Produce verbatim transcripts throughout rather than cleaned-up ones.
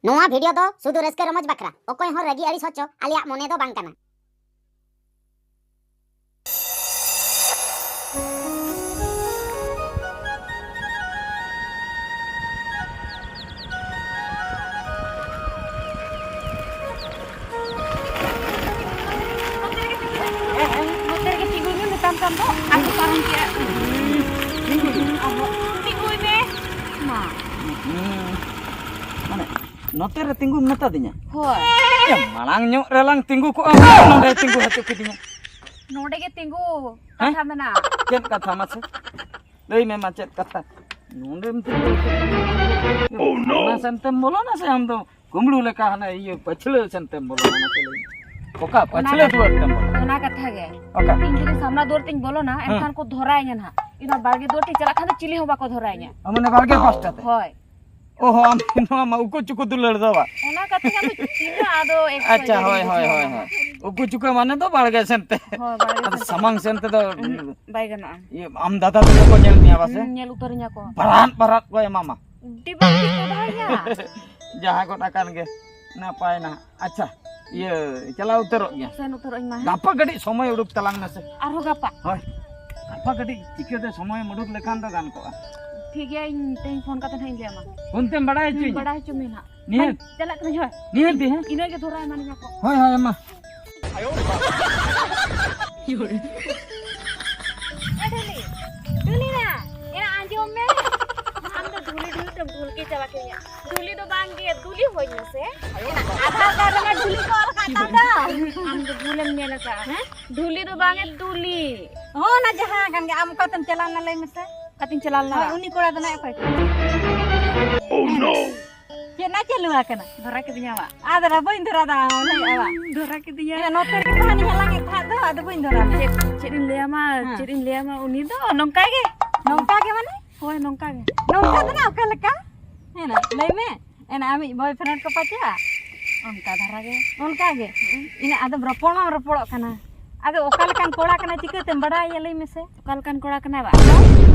ᱱᱚᱣᱟ ᱵᱷᱤᱰᱤᱭᱳ ᱫᱚ ᱥᱩᱫᱷᱩ ᱨᱟᱹᱥᱠᱟᱹ ᱨᱚᱢᱚᱡᱽ ᱵᱟᱠᱷᱨᱟ, ᱚᱠᱚᱭ ᱦᱚᱸ ᱨᱟᱹᱜᱤ ᱟᱹᱲᱤᱥ ᱦᱚᱪᱚ ᱟᱞᱮᱭᱟᱜ ᱢᱚᱱᱮ ᱫᱚ ᱵᱟᱝ ᱠᱟᱱᱟ᱾ ᱱᱚᱛᱮ ᱨᱮᱜᱮ ᱛᱤᱸᱜᱩᱭ ᱢᱮ, ᱢᱮᱛᱟᱢ ᱠᱟᱱ ᱫᱚ ᱟᱹᱛᱩ ᱯᱟᱨᱚᱢ ᱠᱮᱜᱼᱟ᱾ ᱛᱤᱸᱜᱩᱭ ᱢᱮ᱾ ᱢᱟ᱾ ᱦᱩᱸ᱾ ᱢᱟᱱᱮ, ᱱᱚᱛᱮ ᱨᱮ ᱛᱤᱸᱜᱩᱢ ᱢᱮᱛᱟ ᱫᱤᱧᱟ? ᱦᱳᱭ᱾ ᱮ, ᱢᱟᱲᱟᱝ ᱧᱚᱜ ᱨᱮᱞᱟᱝ ᱛᱤᱸᱜᱩ ᱠᱚᱜᱼᱟ, ᱱᱚᱰᱮ ᱛᱤᱸᱜᱩ ᱦᱚᱪᱚ ᱠᱤᱫᱤᱧᱟ᱾ ᱱᱚᱰᱮ ᱜᱮ ᱛᱤᱸᱜᱩ, ᱦᱮᱸ? ᱠᱟᱛᱷᱟ ᱢᱮᱱᱟᱜᱼᱟ᱾ ᱪᱮᱫ ᱠᱟᱛᱷᱟ ᱢᱟᱥᱮ? ᱞᱟᱹᱭ ᱢᱮ ᱢᱟ, ᱪᱮᱫ ᱠᱟᱛᱷᱟ? ᱱᱚᱰᱮᱢ ᱛᱤᱸᱜᱩ ᱦᱚᱪᱚ ᱠᱤᱫᱤᱧᱟ᱾ Oh, no! ᱚᱱᱟ ᱥᱮᱱ ᱛᱮᱢ ᱵᱚᱞᱚᱱᱟ ᱥᱮ ᱟᱢ ᱫᱚ ᱠᱩᱢᱵᱽᱲᱩ ᱞᱮᱠᱟ ᱦᱟᱱᱮ ᱤᱭᱟᱹ ᱯᱟᱹᱪᱷᱞᱟᱹ ᱥᱮᱱ ᱛᱮᱢ ᱵᱚᱞᱚᱱᱟ, ᱢᱟᱥᱮ ᱞᱟᱹᱭ ᱢᱮ? ᱚᱠᱟ ᱚᱱᱟ ᱯᱟᱹᱪᱷᱞᱟᱹ ᱠᱟᱛᱷᱟ, ᱫᱩᱣᱟᱹᱨ ᱛᱮᱢ ᱵᱚᱞᱚᱱᱟ? ᱚᱱᱟ ᱠᱟᱛᱷᱟ ᱜᱮ᱾ ᱚᱠᱟ? ᱤᱧ ᱡᱩᱫᱤ ᱥᱟᱢᱱᱟ ᱫᱩᱣᱟᱹᱨ ᱛᱤᱧ ᱵᱚᱞᱚᱱᱟ, ᱦᱮᱸ᱾ ᱮᱱᱠᱷᱟᱱ ᱠᱚ ᱫᱷᱚᱨᱟᱭᱤᱧᱟ ᱱᱟᱦᱟᱜ᱾ ᱤᱧ ᱫᱚ ᱵᱟᱲᱜᱮ ᱫᱩᱣᱟᱹᱨ ᱛᱤᱧ ᱪᱟᱞᱟᱜ ᱠᱷᱟᱱ ᱫᱚ ᱪᱤᱞᱤ ᱦᱚᱸ ᱵᱟᱠᱚ ᱫᱷᱚᱨᱟᱭᱤᱧᱟ᱾ ᱚ, ᱢᱟᱱᱮ ᱵᱟᱲᱜᱮ ᱯᱟᱥᱴᱟ ᱛᱮ? ᱦᱳᱭ᱾ ᱚ ᱦᱚᱸ, ᱟᱢ ᱱᱚᱣᱟ ᱢᱟ ᱩᱠᱩ ᱪᱩᱠᱩ ᱫᱩᱞᱟᱹᱲ ᱫᱚ ᱵᱟ? ᱚᱱᱟ ᱠᱟᱛᱷᱟ ᱜᱮ ᱟᱫᱚ ᱪᱤᱠᱟᱹ ᱟᱫᱚ ᱮᱠᱥᱚ ᱟᱪᱪᱷᱟ, ᱡᱟᱹᱨᱤ ᱦᱳᱭ, ᱦᱳᱭ, ᱵᱩᱡᱷᱟᱹᱣ ᱦᱳᱭ, ᱧᱟᱢᱟ᱾ ᱦᱳᱭ᱾ ᱩᱠᱩ ᱪᱩᱠᱩ ᱢᱟᱱᱮ ᱫᱚ ᱵᱟᱲᱜᱮ ᱥᱮᱱ ᱛᱮ᱾ ᱦᱳᱭ, ᱵᱟᱲᱜᱮ ᱟᱫᱚ ᱥᱮᱱ ᱛᱮ᱾ ᱥᱟᱢᱟᱝ ᱥᱮᱱ ᱛᱮᱫᱚ ᱩᱸᱦᱩᱸᱜ, ᱵᱟᱭ ᱜᱟᱱᱚᱜᱼᱟ᱾ ᱤᱭᱟᱹ, ᱟᱢ ᱫᱟᱫᱟ ᱛᱟᱠᱚ ᱠᱚ ᱧᱮᱞ ᱢᱮᱭᱟ ᱵᱟᱥᱮ? ᱦᱩᱸ, ᱧᱮᱞ ᱩᱛᱟᱹᱨᱤᱧᱟ ᱠᱚ᱾ ᱵᱟᱨᱟᱫ ᱵᱟᱨᱟᱫ ᱠᱚ ᱮᱢᱟᱢᱟ᱾ ᱟᱹᱰᱤ ᱵᱟᱹᱲᱛᱤ ᱠᱚ ᱫᱚᱦᱚᱭᱟ᱾ ᱡᱟᱦᱟᱸ ᱜᱚᱴ ᱟᱠᱟᱱ ᱜᱮ ᱱᱟᱯᱟᱭ ᱱᱟᱦᱟᱜ᱾ ᱟᱪᱪᱷᱟ, ᱤᱭᱟᱹ, ᱪᱟᱞᱟᱣ ᱩᱛᱟᱹᱨᱚᱜ ᱜᱮᱭᱟ᱾ ᱥᱮᱱ ᱩᱛᱟᱹᱨᱚᱜ ᱟᱹᱧ ᱢᱟ, ᱦᱮᱸ? ᱜᱟᱯᱟ ᱠᱟᱹᱴᱤᱡ ᱥᱚᱢᱚᱭ ᱩᱰᱩᱠ ᱛᱟᱞᱟᱝ ᱢᱮᱥᱮ᱾ ᱟᱨᱦᱚᱸ ᱜᱟᱯᱟ? ᱦᱳᱭ, ᱜᱟᱯᱟ ᱠᱟᱹᱴᱤᱡ ᱪᱤᱠᱟᱹᱛᱮ ᱥᱚᱢᱚᱭ ᱮᱢ ᱩᱰᱩᱠ ᱞᱮᱠᱷᱟᱱ ᱫᱚ ᱜᱟᱱ ᱠᱚᱜᱼᱟ᱾ ᱴᱷᱤᱠ ᱜᱮᱭᱟ, ᱤᱧ ᱛᱮᱦᱮᱧ ᱯᱷᱳᱱ ᱠᱟᱛᱮ ᱱᱟᱦᱟᱜ ᱤᱧ ᱞᱟᱹᱭ ᱟᱢᱟ᱾ ᱯᱷᱳᱱ ᱛᱮᱢ ᱵᱟᱲᱟᱭ ᱦᱚᱪᱚᱧᱟ? ᱵᱟᱲᱟᱭ ᱦᱚᱪᱚ ᱢᱮ ᱱᱟᱦᱟᱜ᱾ ᱱᱤᱦᱟᱹᱛ᱾ ᱪᱟᱞᱟᱜ ᱠᱟᱹᱱᱟᱹᱧ, ᱦᱳᱭ᱾ ᱱᱤᱦᱟᱹᱛ ᱜᱮ, ᱦᱮᱸ? ᱤᱱᱟᱹ ᱜᱮ ᱫᱷᱚᱨᱟ ᱮᱢᱟᱱᱤᱧᱟ ᱠᱚ᱾ ᱦᱳᱭ, ᱦᱳᱭ, ᱢᱟ᱾ ᱮ ᱰᱩᱞᱤ, ᱰᱩᱞᱤ ᱱᱟ, ᱮᱱᱟ ᱟᱸᱡᱚᱢ ᱢᱮ᱾ ᱟᱢ ᱫᱚ ᱰᱩᱞᱤ, ᱰᱩᱞᱤ ᱛᱮᱢ ᱰᱷᱩᱞᱠᱤ ᱪᱟᱵᱟ ᱠᱤᱫᱤᱧᱟ᱾ ᱰᱩᱞᱤ ᱫᱚ ᱵᱟᱝ ᱜᱮ, ᱫᱩᱞᱤ ᱦᱚᱧ ᱢᱮᱥᱮ᱾ ᱟᱫᱷᱟᱨ ᱠᱟᱨᱰ ᱨᱮᱢᱟ ᱰᱩᱞᱤ ᱠᱚ ᱚᱞ ᱠᱟᱜ ᱛᱟᱢ ᱫᱚ᱾ ᱟᱢ ᱫᱚ ᱵᱷᱩᱞᱮᱢ ᱧᱮᱞ ᱟᱠᱟᱫᱼᱟ᱾ ᱦᱮᱸ? ᱰᱩᱞᱤ ᱫᱚ ᱵᱟᱝ ᱮ, ᱫᱩᱞᱤ᱾ ᱦᱚᱸ, ᱚᱱᱟ ᱡᱟᱦᱟᱸ ᱠᱟᱱ ᱜᱮ, ᱟᱢ ᱚᱠᱟᱛᱮᱢ ᱪᱟᱞᱟᱣ ᱞᱮᱱᱟ ᱞᱟᱹᱭ ᱢᱮᱥᱮ? ᱚᱠᱟᱛᱤᱧ ᱪᱟᱞᱟᱣ ᱞᱮᱱᱟ? ᱦᱳᱭ, ᱩᱱᱤ ᱠᱚᱲᱟ ᱫᱚ ᱱᱟᱜ ᱚᱠᱚᱭ ᱠᱟᱱᱟᱭ? Oh, no! ᱪᱮᱫ ᱱᱟ ᱪᱟᱹᱞᱩ ᱟᱠᱟᱱᱟ? ᱫᱷᱚᱨᱟ ᱠᱤᱫᱤᱧᱟ ᱵᱟ᱾ ᱟᱫᱚ ᱱᱟ ᱵᱟᱹᱧ ᱫᱷᱚᱨᱟ ᱫᱟ, ᱞᱟᱹᱭ ᱵᱟ᱾ ᱫᱷᱚᱨᱟ ᱠᱤᱫᱤᱧᱟ᱾ ᱮ, ᱱᱚᱛᱮ ᱨᱮᱜᱮ ᱛᱟᱦᱮᱱ ᱦᱮᱞᱟᱝ ᱮᱫ ᱛᱟᱦᱮᱸᱫ ᱫᱚ, ᱟᱫᱚ ᱵᱟᱹᱧ ᱫᱷᱚᱨᱟ ᱞᱮᱫᱟ᱾ ᱪᱮᱫ, ᱪᱮᱫ ᱤᱧ ᱞᱟᱹᱭᱟᱢᱟ, ᱦᱮᱸ᱾ ᱪᱮᱫ ᱤᱧ ᱞᱟᱹᱭᱟᱢᱟ, ᱩᱱᱤ ᱫᱚ ᱱᱚᱝᱠᱟ ᱜᱮ᱾ ᱱᱚᱝᱠᱟ ᱜᱮ ᱢᱟᱱᱮ? ᱦᱳᱭ, ᱱᱚᱝᱠᱟ ᱜᱮ᱾ ᱱᱚᱝᱠᱟ ᱫᱚ ᱱᱟ ᱚᱠᱟ ᱞᱮᱠᱟ? ᱦᱮᱸ ᱱᱟ, ᱞᱟᱹᱭ ᱢᱮ᱾ ᱮᱱᱟ ᱟᱢᱤᱡ boyfriend ᱠᱚ ᱯᱟᱪᱮᱫ? ᱚᱱᱠᱟ ᱫᱷᱟᱨᱟ ᱜᱮ᱾ ᱚᱱᱠᱟ ᱜᱮ? ᱦᱩᱸ᱾ ᱤᱱᱟᱹ ᱟᱫᱚ ᱨᱚᱯᱚᱲ ᱢᱟᱢ ᱨᱚᱯᱚᱲᱚᱜ ᱠᱟᱱᱟ᱾ ᱟᱫᱚ ᱚᱠᱟ ᱞᱮᱠᱟᱱ ᱠᱚᱲᱟ ᱠᱟᱱᱟᱭ ᱪᱤᱠᱟᱹᱛᱮᱢ ᱵᱟᱲᱟᱭᱟ ᱞᱟᱹᱭ ᱢᱮᱥᱮ? ᱚᱠᱟ ᱞᱮᱠᱟᱱ ᱠᱚᱲᱟ ᱠᱟᱱᱟᱭ ᱵᱟ?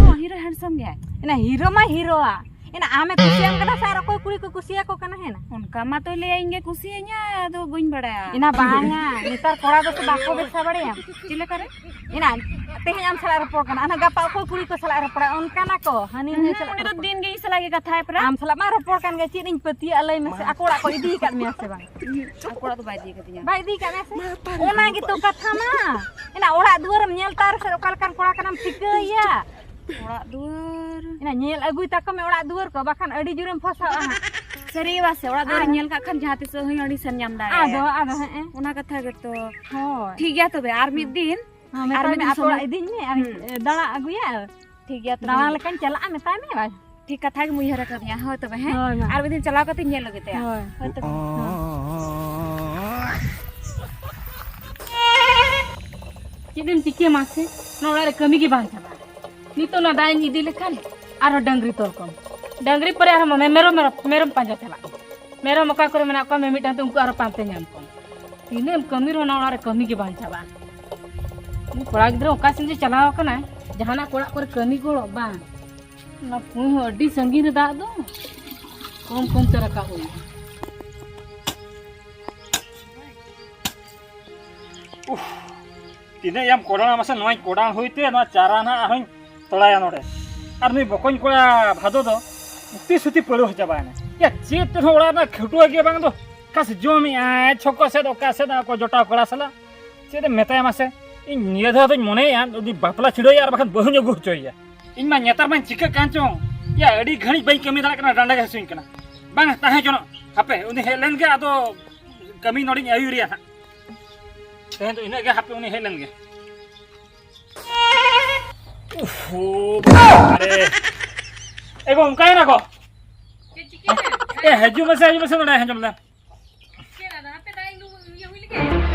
ᱦᱚᱸ, ᱦᱤᱨᱳ handsome ᱜᱮᱭᱟᱭ᱾ ᱮᱱᱟ ᱦᱤᱨᱳ ᱢᱟ ᱦᱤᱨᱳᱣᱟ᱾ ᱮᱱᱟ ᱟᱢᱮ ᱠᱩᱥᱤᱭᱟᱢ ᱠᱟᱱᱟ ᱥᱮ ᱟᱨ ᱚᱠᱚᱭ ᱠᱩᱲᱤ ᱠᱚ ᱠᱩᱥᱤᱭᱟᱠᱚ ᱠᱟᱱᱟ ᱦᱮᱱᱟ? ᱚᱱᱠᱟ ᱢᱟ ᱛᱚ ᱞᱟᱹᱭᱟ ᱤᱧ ᱜᱮ ᱠᱩᱥᱤᱭᱟᱹᱧᱟ, ᱟᱫᱚ ᱵᱟᱹᱧ ᱵᱟᱲᱟᱭᱟ᱾ ᱮᱱᱟ ᱵᱟᱝᱟ, ᱱᱮᱛᱟᱨ ᱠᱚᱲᱟ ᱫᱚ ᱥᱮ ᱵᱟᱠᱚ ᱵᱮᱥᱟ ᱵᱟᱲᱟᱭᱟ᱾ ᱪᱮᱫ ᱞᱮᱠᱟ ᱨᱮ? ᱮᱱᱟ ᱛᱮᱦᱮᱧ ᱟᱢ ᱥᱟᱞᱟᱜ ᱨᱚᱯᱚᱲ ᱠᱟᱱᱟ, ᱟᱨ ᱜᱟᱯᱟ ᱚᱠᱚᱭ ᱠᱩᱲᱤ ᱠᱚ ᱥᱟᱞᱟᱜ ᱨᱚᱯᱚᱲᱟ, ᱚᱱᱠᱟᱱᱟ ᱠᱚ᱾ ᱦᱟᱹᱱᱤ ᱱᱟᱹᱭ ᱦᱩᱸ, ᱥᱟᱞᱟᱜ ᱩᱱᱤ ᱫᱚ ᱨᱚᱯᱚᱲ᱾ ᱫᱤᱱ ᱜᱮ ᱤᱧ ᱥᱟᱞᱟᱜ ᱜᱮ ᱠᱟᱛᱷᱟᱭ ᱯᱮᱨᱟ᱾ ᱟᱢ ᱥᱟᱞᱟᱜ ᱢᱟ ᱨᱚᱯᱚᱲ ᱠᱟᱱ ᱜᱮ, ᱪᱮᱫ ᱤᱧ ᱯᱟᱹᱛᱭᱟᱹᱜᱼᱟ ᱞᱟᱹᱭ ᱢᱮᱥᱮ? ᱟᱠᱚ ᱚᱲᱟᱜ ᱠᱚ ᱤᱫᱤ ᱟᱠᱟᱫ ᱢᱮᱭᱟ ᱥᱮ ᱵᱟᱝ? ᱟᱠᱚ ᱚᱲᱟᱜ ᱫᱚ ᱵᱟᱭ ᱤᱫᱤ ᱟᱠᱟᱫᱤᱧᱟ᱾ ᱵᱟᱭ ᱤᱫᱤ ᱟᱠᱟᱫ ᱢᱮᱭᱟ ᱥᱮ? ᱚᱱᱟ ᱜᱮᱛᱚ ᱠᱟᱛᱷᱟ ᱢᱟ᱾ ᱮᱱᱟ ᱚᱲᱟᱜ ᱫᱩᱣᱟᱹᱨᱮᱢ ᱧᱮᱞ ᱛᱟᱨ ᱥᱮ ᱚᱠᱟ ᱞᱮᱠᱟᱱ ᱠᱚᱲᱟ ᱠᱟᱱᱟᱢ ᱴᱷᱤᱠᱟᱹᱭᱟ? ᱚᱲᱟᱜ ᱫᱩᱣᱟᱹᱨ᱾ ᱮᱱᱟ ᱧᱮᱞ ᱟᱹᱜᱩᱭ ᱛᱟᱠᱚ ᱢᱮ ᱚᱲᱟᱜ ᱫᱩᱣᱟᱹᱨ ᱠᱚ, ᱵᱟᱠᱷᱟᱱ ᱟᱹᱰᱤ ᱡᱳᱨᱮᱢ ᱯᱷᱟᱥᱟᱜᱼᱟ ᱦᱟᱸᱜ᱾ ᱥᱟᱹᱨᱤ ᱜᱮ ᱵᱟᱥᱮ, ᱚᱲᱟᱜ ᱫᱩᱣᱟᱹᱨ ᱟᱨ ᱧᱮᱞ ᱠᱟᱜ ᱠᱷᱟᱱ ᱡᱟᱦᱟᱸ ᱛᱤᱥ ᱦᱚᱸ ᱟᱹᱰᱤ ᱥᱮᱱ ᱧᱟᱢ ᱫᱟᱲᱮᱭᱟᱜᱼᱟ᱾ ᱟᱫᱚ, ᱟᱫᱚ, ᱦᱮᱸ, ᱦᱮᱸ᱾ ᱚᱱᱟ ᱠᱟᱛᱷᱟ ᱜᱮᱛᱚ᱾ ᱦᱳᱭ᱾ ᱴᱷᱤᱠ ᱜᱮᱭᱟ ᱛᱚᱵᱮ, ᱟᱨ ᱢᱤᱫ ᱫᱤᱱ᱾ ᱦᱮᱸ, ᱟᱨ ᱢᱮᱛᱟᱭ ᱢᱤᱫ ᱢᱮ, ᱫᱤᱱ ᱟᱛᱳ ᱥᱚᱢᱚᱭ᱾ ᱚᱲᱟᱜ ᱤᱫᱤᱧ ᱢᱮ, ᱟᱨ ᱦᱩᱸ᱾ ᱫᱟᱬᱟ ᱟᱹᱜᱩᱭᱟ, ᱟᱨ ᱴᱷᱤᱠ ᱜᱮᱭᱟ ᱛᱚᱵᱮ᱾ ᱫᱟᱬᱟ ᱞᱮᱠᱟᱧ ᱪᱟᱞᱟᱜᱼᱟ, ᱢᱮᱛᱟᱭ ᱢᱮ ᱵᱟᱭ᱾ ᱴᱷᱤᱠ ᱠᱟᱛᱷᱟ ᱜᱮᱢ ᱩᱭᱦᱟᱹᱨ ᱟᱠᱟᱫᱤᱧᱟ᱾ ᱦᱳᱭ ᱛᱚᱵᱮ, ᱦᱮᱸ? ᱦᱳᱭ, ᱢᱟ᱾ ᱟᱨ ᱢᱤᱫ ᱫᱤᱱ ᱪᱟᱞᱟᱣ ᱠᱟᱛᱮ ᱧᱮᱞ ᱟᱹᱜᱩᱭ ᱛᱟᱭᱟ᱾ ᱦᱳᱭ᱾ ᱦᱳᱭ ᱛᱚᱵᱮ, ᱦᱮᱸ᱾ ᱪᱮᱫ ᱮᱢ ᱪᱤᱠᱟᱹᱭᱟ ᱢᱟᱥᱮ? ᱱᱚᱣᱟ ᱚᱲᱟᱜ ᱨᱮ ᱠᱟᱹᱢᱤ ᱜᱮ ᱵᱟᱝ ᱪᱟᱵᱟᱜᱼᱟ᱾ ᱱᱤᱛᱚᱜ ᱚᱱᱟ ᱫᱟᱜ ᱤᱧ ᱤᱫᱤ ᱞᱮᱠᱷᱟᱱ ᱟᱨᱦᱚᱸ ᱰᱟᱹᱝᱨᱤ ᱛᱚᱞ ᱠᱚᱢ᱾ ᱰᱟᱹᱝᱨᱤ ᱯᱚᱨᱮ ᱟᱨᱦᱚᱸ ᱢᱮ-, ᱢᱮᱨᱚᱢ, ᱢᱮᱨᱚᱢ, ᱢᱮᱨᱚᱢ ᱯᱟᱸᱡᱟ ᱪᱟᱞᱟᱜ ᱠᱚ᱾ ᱢᱮᱨᱚᱢ ᱚᱠᱟ ᱠᱚᱨᱮ ᱢᱮᱱᱟᱜ ᱠᱚᱣᱟ, ᱢᱤᱢᱤᱫᱴᱟᱝ ᱛᱮ ᱩᱱᱠᱩ ᱟᱨᱦᱚᱸ ᱯᱟᱱᱛᱮ ᱧᱟᱢ ᱠᱚᱢ᱾ ᱛᱤᱱᱟᱹᱜ ᱮᱢ ᱠᱟᱹᱢᱤ ᱨᱮᱦᱚᱸ ᱚᱱᱟ ᱚᱲᱟᱜ ᱨᱮ ᱠᱟᱹᱢᱤ ᱜᱮ ᱵᱟᱝ ᱪᱟᱵᱟᱜᱼᱟ᱾ ᱩᱱᱤ ᱠᱚᱲᱟ ᱜᱤᱫᱽᱨᱟᱹ ᱚᱠᱟ ᱥᱮᱱ ᱪᱚ ᱪᱟᱞᱟᱣ ᱟᱠᱟᱱᱟᱭ, ᱡᱟᱦᱟᱱᱟᱜ ᱠᱚ ᱚᱲᱟᱜ ᱠᱚᱨᱮ ᱠᱟᱹᱢᱤ ᱜᱚᱲᱚ ᱵᱟᱝ᱾ ᱚᱱᱟ ᱠᱩᱸᱭ ᱦᱚᱸ ᱟᱹᱰᱤ ᱥᱟᱺᱜᱤᱧ ᱨᱮ ᱫᱟᱜ ᱫᱚ, ᱠᱚᱢ ᱠᱚᱢ ᱛᱮ ᱨᱟᱠᱟᱵ ᱦᱩᱭᱩᱜᱼᱟ᱾ ᱩᱦ, ᱛᱤᱱᱟᱹᱜ ᱮᱢ ᱠᱚᱰᱟᱲᱟ ᱢᱟᱥᱮ, ᱱᱚᱣᱟᱧ ᱠᱚᱰᱟᱲ ᱦᱩᱭ ᱛᱮ ᱱᱚᱣᱟ ᱪᱟᱨᱟ ᱱᱟᱦᱟᱜ ᱟᱨᱦᱚᱸᱧ ᱛᱚᱲᱟᱭᱟ ᱱᱚᱰᱮ᱾ ᱟᱨ ᱱᱩᱭ ᱵᱚᱠᱚᱧ ᱠᱚᱲᱟ ᱵᱷᱟᱫᱚ ᱫᱚ ᱩᱛᱤ ᱥᱩᱛᱤ ᱯᱟᱹᱲᱣᱟᱹ ᱪᱟᱵᱟᱭᱮᱱᱟ᱾ ᱭᱟ, ᱪᱮᱫ ᱛᱮᱦᱚᱸ ᱚᱲᱟᱜ ᱨᱮᱱᱟᱜ ᱠᱷᱟᱹᱴᱩᱣᱟᱹ ᱜᱮ ᱵᱟᱝ ᱫᱚ, ᱚᱠᱟ ᱥᱮᱫ ᱡᱚᱢᱮᱜᱼᱟᱭ, ᱪᱷᱚᱠᱚ ᱥᱮᱫ, ᱚᱠᱟ ᱥᱮᱫ ᱟᱠᱚ ᱡᱚᱴᱟᱣ ᱠᱚᱲᱟ ᱥᱟᱞᱟᱜ᱾ ᱪᱮᱫ ᱮᱢ ᱢᱮᱛᱟᱭᱟ ᱢᱟᱥᱮ? ᱤᱧ ᱱᱤᱭᱟᱹ ᱫᱷᱟᱣ ᱫᱚᱧ ᱢᱚᱱᱮᱭᱮᱫᱼᱟ, ᱡᱩᱫᱤ ᱵᱟᱯᱞᱟ ᱪᱷᱤᱰᱟᱹᱣᱮᱭᱟ ᱟᱨ ᱵᱟᱠᱷᱟᱱ ᱵᱟᱹᱦᱩᱧ ᱟᱹᱜᱩ ᱦᱚᱪᱚᱭᱮᱭᱟ᱾ ᱤᱧ ᱢᱟ ᱱᱮᱛᱟᱨ ᱢᱟᱧ ᱪᱤᱠᱟᱹᱜ ᱠᱟᱱ ᱪᱚᱝ, ᱭᱟ, ᱟᱹᱰᱤ ᱜᱷᱟᱹᱲᱤᱡ ᱵᱟᱹᱧ ᱠᱟᱹᱢᱤ ᱫᱟᱲᱮᱭᱟᱜ ᱠᱟᱱᱟ, ᱰᱟᱸᱰᱟ ᱜᱮ ᱦᱟᱹᱥᱩᱧ ᱠᱟᱱᱟ᱾ ᱵᱟᱝ, ᱛᱟᱦᱮᱸ ᱦᱚᱪᱚᱱᱚᱜ, ᱦᱟᱯᱮ, ᱩᱱᱤ ᱦᱮᱡ ᱞᱮᱱ ᱜᱮ, ᱟᱫᱚ ᱠᱟᱹᱢᱤ ᱱᱚᱰᱮᱧ ᱟᱹᱭᱩᱨᱮᱭᱟ ᱦᱟᱸᱜ᱾ ᱛᱮᱦᱮᱧ ᱫᱚ ᱤᱱᱟᱹᱜ ᱜᱮ, ᱦᱟᱯᱮ, ᱩᱱᱤ ᱦᱮᱡ ᱞᱮᱱ ᱜᱮ᱾ ᱩᱯᱷᱩ, ᱵᱟᱵᱟᱨᱮ᱾ ᱮ ᱜᱚ, ᱚᱱᱠᱟᱭᱮᱱᱟ ᱠᱚ? ᱪᱮᱫ ᱪᱤᱠᱟᱹᱭᱮᱱᱟ? ᱮ, ᱦᱤᱡᱩᱜ ᱢᱮᱥᱮ, ᱦᱤᱡᱩᱜ ᱢᱮᱥᱮ, ᱱᱚᱰᱮ ᱟᱸᱡᱚᱢ ᱞᱮ᱾ ᱪᱮᱫ ᱟᱫᱚ, ᱦᱟᱯᱮ ᱫᱟᱜ ᱤᱧ ᱞᱩ-, ᱤᱭᱟᱹ ᱦᱩᱭ ᱞᱮᱜᱮ᱾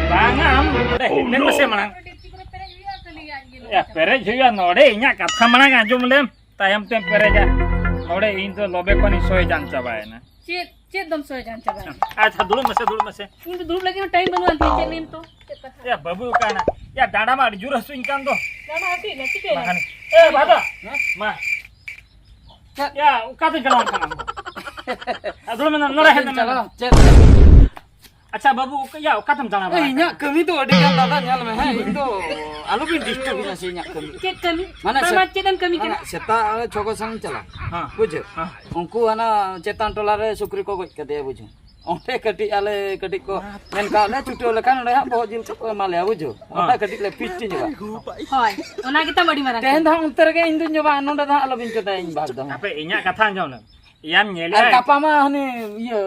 ᱵᱟᱝᱟ, ᱟᱢ ᱱᱚᱰᱮ ᱦᱮᱡ ᱞᱮᱱ ᱢᱮᱥᱮ ᱢᱟᱲᱟᱝ᱾ ᱰᱮᱠᱪᱤ ᱠᱚᱨᱮ ᱯᱮᱨᱮᱡ ᱦᱩᱭᱩᱜᱼᱟ, ᱠᱷᱟᱹᱞᱤ ᱟᱡ ᱜᱮ ᱞᱩ ᱮ, ᱪᱟᱵᱟᱭᱟ᱾ ᱯᱮᱨᱮᱡ ᱦᱩᱭᱩᱜᱼᱟ ᱱᱚᱰᱮ, ᱤᱧᱟᱜ ᱠᱟᱛᱷᱟ ᱢᱟᱲᱟᱝ ᱟᱸᱡᱚᱢ ᱞᱮᱢ, ᱛᱟᱭᱚᱢ ᱛᱮᱢ ᱯᱮᱨᱮᱡᱟ᱾ ᱱᱚᱰᱮ ᱤᱧ ᱫᱚ ᱞᱚᱵᱮ ᱠᱷᱚᱱᱤᱧ ᱥᱚᱭ ᱡᱟᱝ ᱪᱟᱵᱟᱭᱮᱱᱟ᱾ ᱪᱮᱫ, ᱪᱮᱫ ᱫᱚᱢ ᱥᱚᱭ ᱡᱟᱝ ᱪᱟᱵᱟᱭᱮᱱᱟ? ᱟᱪᱪᱷᱟ, ᱫᱩᱲᱩᱵ ᱢᱮᱥᱮ, ᱫᱩᱲᱩᱵ ᱢᱮᱥᱮ᱾ ᱤᱧ ᱫᱚ ᱫᱩᱲᱩᱵ ᱞᱟᱹᱜᱤᱫ ᱦᱚᱸ ᱴᱟᱭᱤᱢ ᱵᱟᱹᱱᱩᱜᱼᱟ, ᱪᱮᱫ ᱞᱟᱹᱭ ᱢᱮ ᱛᱚ? ᱪᱮᱫ ᱠᱟᱛᱷᱟ? ᱮ ᱵᱟᱹᱵᱩ, ᱚᱠᱟᱭᱮᱱᱟ? ᱭᱟ, ᱰᱟᱸᱰᱟ ᱢᱟ ᱟᱹᱰᱤ ᱡᱳᱨ ᱦᱟᱹᱥᱩᱧ ᱠᱟᱱ ᱫᱚ᱾ ᱰᱟᱸᱰᱟ ᱦᱟᱹᱥᱩᱭᱮᱫ ᱢᱮᱭᱟ? ᱪᱤᱠᱟᱹᱭᱮᱱᱟ? ᱢᱟ, ᱦᱟᱱᱮ᱾ ᱮ, ᱵᱷᱟᱫᱟ, ᱦᱮᱸ? ᱢᱟ᱾ ᱪᱮᱫ? ᱭᱟ, ᱚᱠᱟᱛᱮ ᱪᱟᱞᱟᱣ ᱠᱟᱱᱟ ᱟᱢ ᱫᱚ? ᱟᱫᱚ ᱢᱮᱱᱟ, ᱱᱚᱰᱮ ᱦᱮᱡ ᱞᱮᱱᱟ᱾ ᱪᱟᱞᱟᱣ, ᱪᱮᱫ? ᱟᱪᱪᱷᱟ ᱵᱟᱹᱵᱩ, ᱚᱠᱟ, ᱭᱟ, ᱚᱠᱟᱛᱮᱢ ᱫᱟᱬᱟ ᱮ, ᱵᱟᱲᱟᱭ ᱤᱧᱟᱹᱜ ᱠᱟᱱᱟ? ᱠᱟᱹᱢᱤ ᱫᱚ ᱟᱹᱰᱤ ᱜᱟᱱ ᱫᱟᱫᱟ, ᱧᱮᱞ ᱢᱮ, ᱦᱮᱸ, ᱤᱧ ᱫᱚ ᱟᱞᱚᱵᱤᱱ disturb ᱤᱧᱟ ᱥᱮ ᱤᱧᱟᱹᱜ ᱠᱟᱹᱢᱤ᱾ ᱪᱮᱫ ᱠᱟᱹᱢᱤ? ᱢᱟᱱᱮ ᱢᱟ, ᱥᱮ-, ᱢᱟ, ᱪᱮᱫ ᱮᱢ ᱠᱟᱹᱢᱤ ᱠᱟᱱᱟ? ᱢᱟᱱᱮ ᱥᱮᱛᱟᱜ ᱨᱮ ᱪᱷᱚ ᱠᱚ ᱥᱮᱱ ᱪᱟᱞᱟᱜ᱾ ᱦᱮᱸ᱾ ᱵᱩᱡᱷᱟᱹᱣ? ᱦᱮᱸ᱾ ᱩᱱᱠᱩ ᱦᱟᱱᱟ ᱪᱮᱛᱟᱱ ᱴᱚᱞᱟ ᱨᱮ ᱥᱩᱠᱨᱤ ᱠᱚ ᱜᱚᱡ ᱠᱟᱫᱮᱭᱟ, ᱵᱩᱡᱷᱟᱹᱣ? ᱚᱸᱰᱮ ᱠᱟᱹᱴᱤᱡ ᱟᱞᱮ ᱠᱟᱹᱴᱤᱡ ᱠᱚ ᱢᱮᱱ ᱠᱟᱜ ᱞᱮ, ᱪᱷᱩᱴᱟᱹᱣ ᱞᱮᱠᱷᱟᱱ ᱚᱸᱰᱮ ᱦᱟᱸᱜ ᱵᱚᱦᱚᱜ ᱡᱤᱞ ᱠᱚᱠᱚ ᱮᱢᱟ ᱞᱮᱭᱟ, ᱵᱩᱡᱷᱟᱹᱣ? ᱚᱸᱰᱮ ᱦᱮᱸ᱾ ᱠᱟᱹᱴᱤᱡ ᱞᱮ feast ᱧᱚᱜᱟ᱾ ᱦᱳᱭ, ᱚᱱᱟ ᱜᱮᱛᱟᱢ ᱟᱹᱰᱤ ᱢᱟᱨᱟᱝ ᱛᱮᱦᱮᱧ ᱠᱟᱹᱢᱤ᱾ ᱫᱚ ᱦᱟᱸᱜ ᱚᱱᱛᱮ ᱨᱮᱜᱮ ᱤᱧ ᱫᱩᱧ ᱡᱚᱢᱟ, ᱱᱚᱸᱰᱮ ᱫᱚ ᱦᱟᱸᱜ ᱟᱞᱚᱵᱤᱱ ᱪᱚᱸᱫᱟᱭᱟ ᱤᱧ ᱵᱷᱟᱜᱽ ᱫᱚ᱾ ᱦᱟᱯᱮ, ᱤᱧᱟᱜ ᱠᱟᱛᱷᱟ ᱟᱸᱡᱚᱢ ᱞᱮᱢ᱾ ᱭᱟᱢ ᱧᱮᱞᱮᱜᱼᱟ? ᱟᱨ ᱜᱟᱯᱟ ᱢᱟ ᱦᱟᱱᱮ ᱤᱭᱟᱹ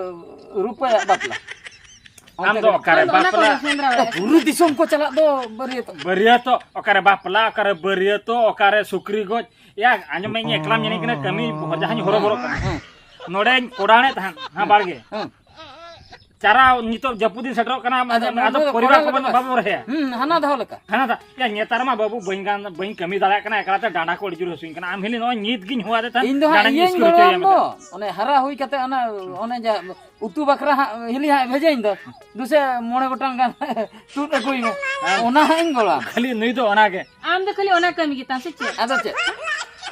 ᱨᱩᱯᱟᱹᱭᱟᱜ ᱵᱟᱯᱞᱟ᱾ ᱟᱢ ᱚᱱᱛᱮ ᱫᱚ ᱜᱮ᱾ ᱚᱠᱟᱨᱮ ᱟᱢ ᱫᱚ ᱚᱱᱟ ᱵᱟᱯᱞᱟ? ᱠᱚᱜᱮ ᱥᱮᱸᱫᱽᱨᱟ ᱵᱟᱲᱟᱭᱟ᱾ ᱵᱩᱨᱩ ᱫᱤᱥᱚᱢ ᱠᱚ ᱪᱟᱞᱟᱜ ᱫᱚ ᱵᱟᱹᱨᱭᱟᱹᱛᱚᱜ᱾ ᱵᱟᱹᱨᱭᱟᱹᱛᱚᱜ, ᱚᱠᱟᱨᱮ ᱵᱟᱯᱞᱟ, ᱚᱠᱟᱨᱮ ᱵᱟᱹᱨᱭᱟᱹᱛᱚᱜ, ᱚᱠᱟᱨᱮ ᱥᱩᱠᱨᱤ ᱜᱚᱡ᱾ ᱭᱟ, ᱟᱸᱡᱚᱢ ᱢᱮ, ᱤᱧ ᱮᱠᱞᱟᱧ ᱧᱮᱞᱮᱧ ᱠᱟᱱᱟ, ᱠᱟᱹᱢᱤ ᱦᱚᱨ ᱡᱟᱦᱟᱸᱧ ᱦᱚᱨᱚᱵᱚᱨᱚᱜ ᱠᱟᱱᱟ᱾ ᱦᱮᱸ᱾ ᱱᱚᱰᱮᱧ ᱠᱚᱰᱟᱲᱮᱫ ᱛᱟᱦᱮᱸᱫ, ᱦᱮᱸ, ᱵᱟᱲᱜᱮ᱾ ᱦᱮᱸ᱾ ᱪᱟᱨᱟ ᱱᱤᱛᱚᱜ ᱡᱟᱹᱯᱩᱫ ᱫᱤᱱ ᱥᱮᱴᱮᱨᱚᱜ ᱠᱟᱱᱟ, ᱟᱫᱚ ᱟᱫᱚ ᱱᱚᱰᱮ ᱯᱚᱨᱤᱵᱟᱨ ᱠᱚᱲᱟ ᱠᱚ ᱞᱮᱠᱟ ᱵᱟᱵᱚ ᱨᱚᱦᱚᱭᱟ᱾ ᱦᱩᱸ, ᱦᱟᱱᱟ ᱫᱷᱟᱣ ᱞᱮᱠᱟ᱾ ᱦᱟᱱᱟ ᱫᱷᱟᱣ, ᱭᱟ, ᱱᱮᱛᱟᱨ ᱢᱟ ᱵᱟᱹᱵᱩ ᱵᱟᱹᱧ ᱜᱟᱱ, ᱵᱟᱹᱧ ᱠᱟᱹᱢᱤ ᱫᱟᱲᱮᱭᱟᱜ ᱠᱟᱱᱟ, ᱮᱠᱞᱟ ᱛᱮ ᱰᱟᱸᱰᱟ ᱠᱚ ᱟᱹᱰᱤ ᱡᱳᱨ ᱦᱟᱹᱥᱩᱧ ᱠᱟᱱᱟ᱾ ᱟᱢ ᱦᱤᱞᱤ ᱱᱚᱜᱼᱚᱭ ᱱᱤᱛ ᱜᱤᱧ ᱦᱚᱦᱚᱣᱟᱫᱮ ᱛᱟᱦᱮᱸᱫ, ᱤᱧ ᱫᱚ ᱦᱟᱸᱜ ᱰᱟᱸᱰᱟᱧ ᱤᱭᱟᱹᱧ ᱤᱥᱠᱤᱨ ᱜᱚᱲᱚᱣᱟᱢ ᱦᱚᱪᱚᱭᱮᱭᱟ ᱫᱚ, ᱢᱮᱱᱛᱮ᱾ ᱚᱱᱮ ᱦᱟᱨᱟ ᱦᱩᱭ ᱠᱟᱛᱮ ᱚᱱᱟ, ᱚᱱᱮ ᱡᱟ ᱩᱛᱩ ᱵᱟᱠᱷᱨᱟ ᱦᱟᱸᱜ ᱦᱤᱞᱤ ᱦᱟᱸᱜ ᱵᱷᱮᱡᱟᱧ ᱫᱚ, ᱫᱩᱥᱮ ᱢᱚᱬᱮ ᱜᱚᱴᱟᱝ ᱜᱟᱱ ᱛᱩᱫ ᱟᱹᱜᱩᱭ ᱢᱮ, ᱦᱮᱸ᱾ ᱚᱱᱟ ᱦᱟᱸᱜ ᱤᱧ ᱜᱚᱲᱚᱣᱟᱢᱟ᱾ ᱠᱷᱟᱹᱞᱤ ᱱᱩᱭ ᱫᱚ ᱚᱱᱟ ᱜᱮ᱾ ᱟᱢ ᱫᱚ ᱠᱷᱟᱹᱞᱤ ᱚᱱᱟ ᱠᱟᱹᱢᱤ ᱜᱮ ᱛᱟᱢ ᱥᱮ ᱪᱮᱫ? ᱟᱫᱚ ᱪᱮᱫ?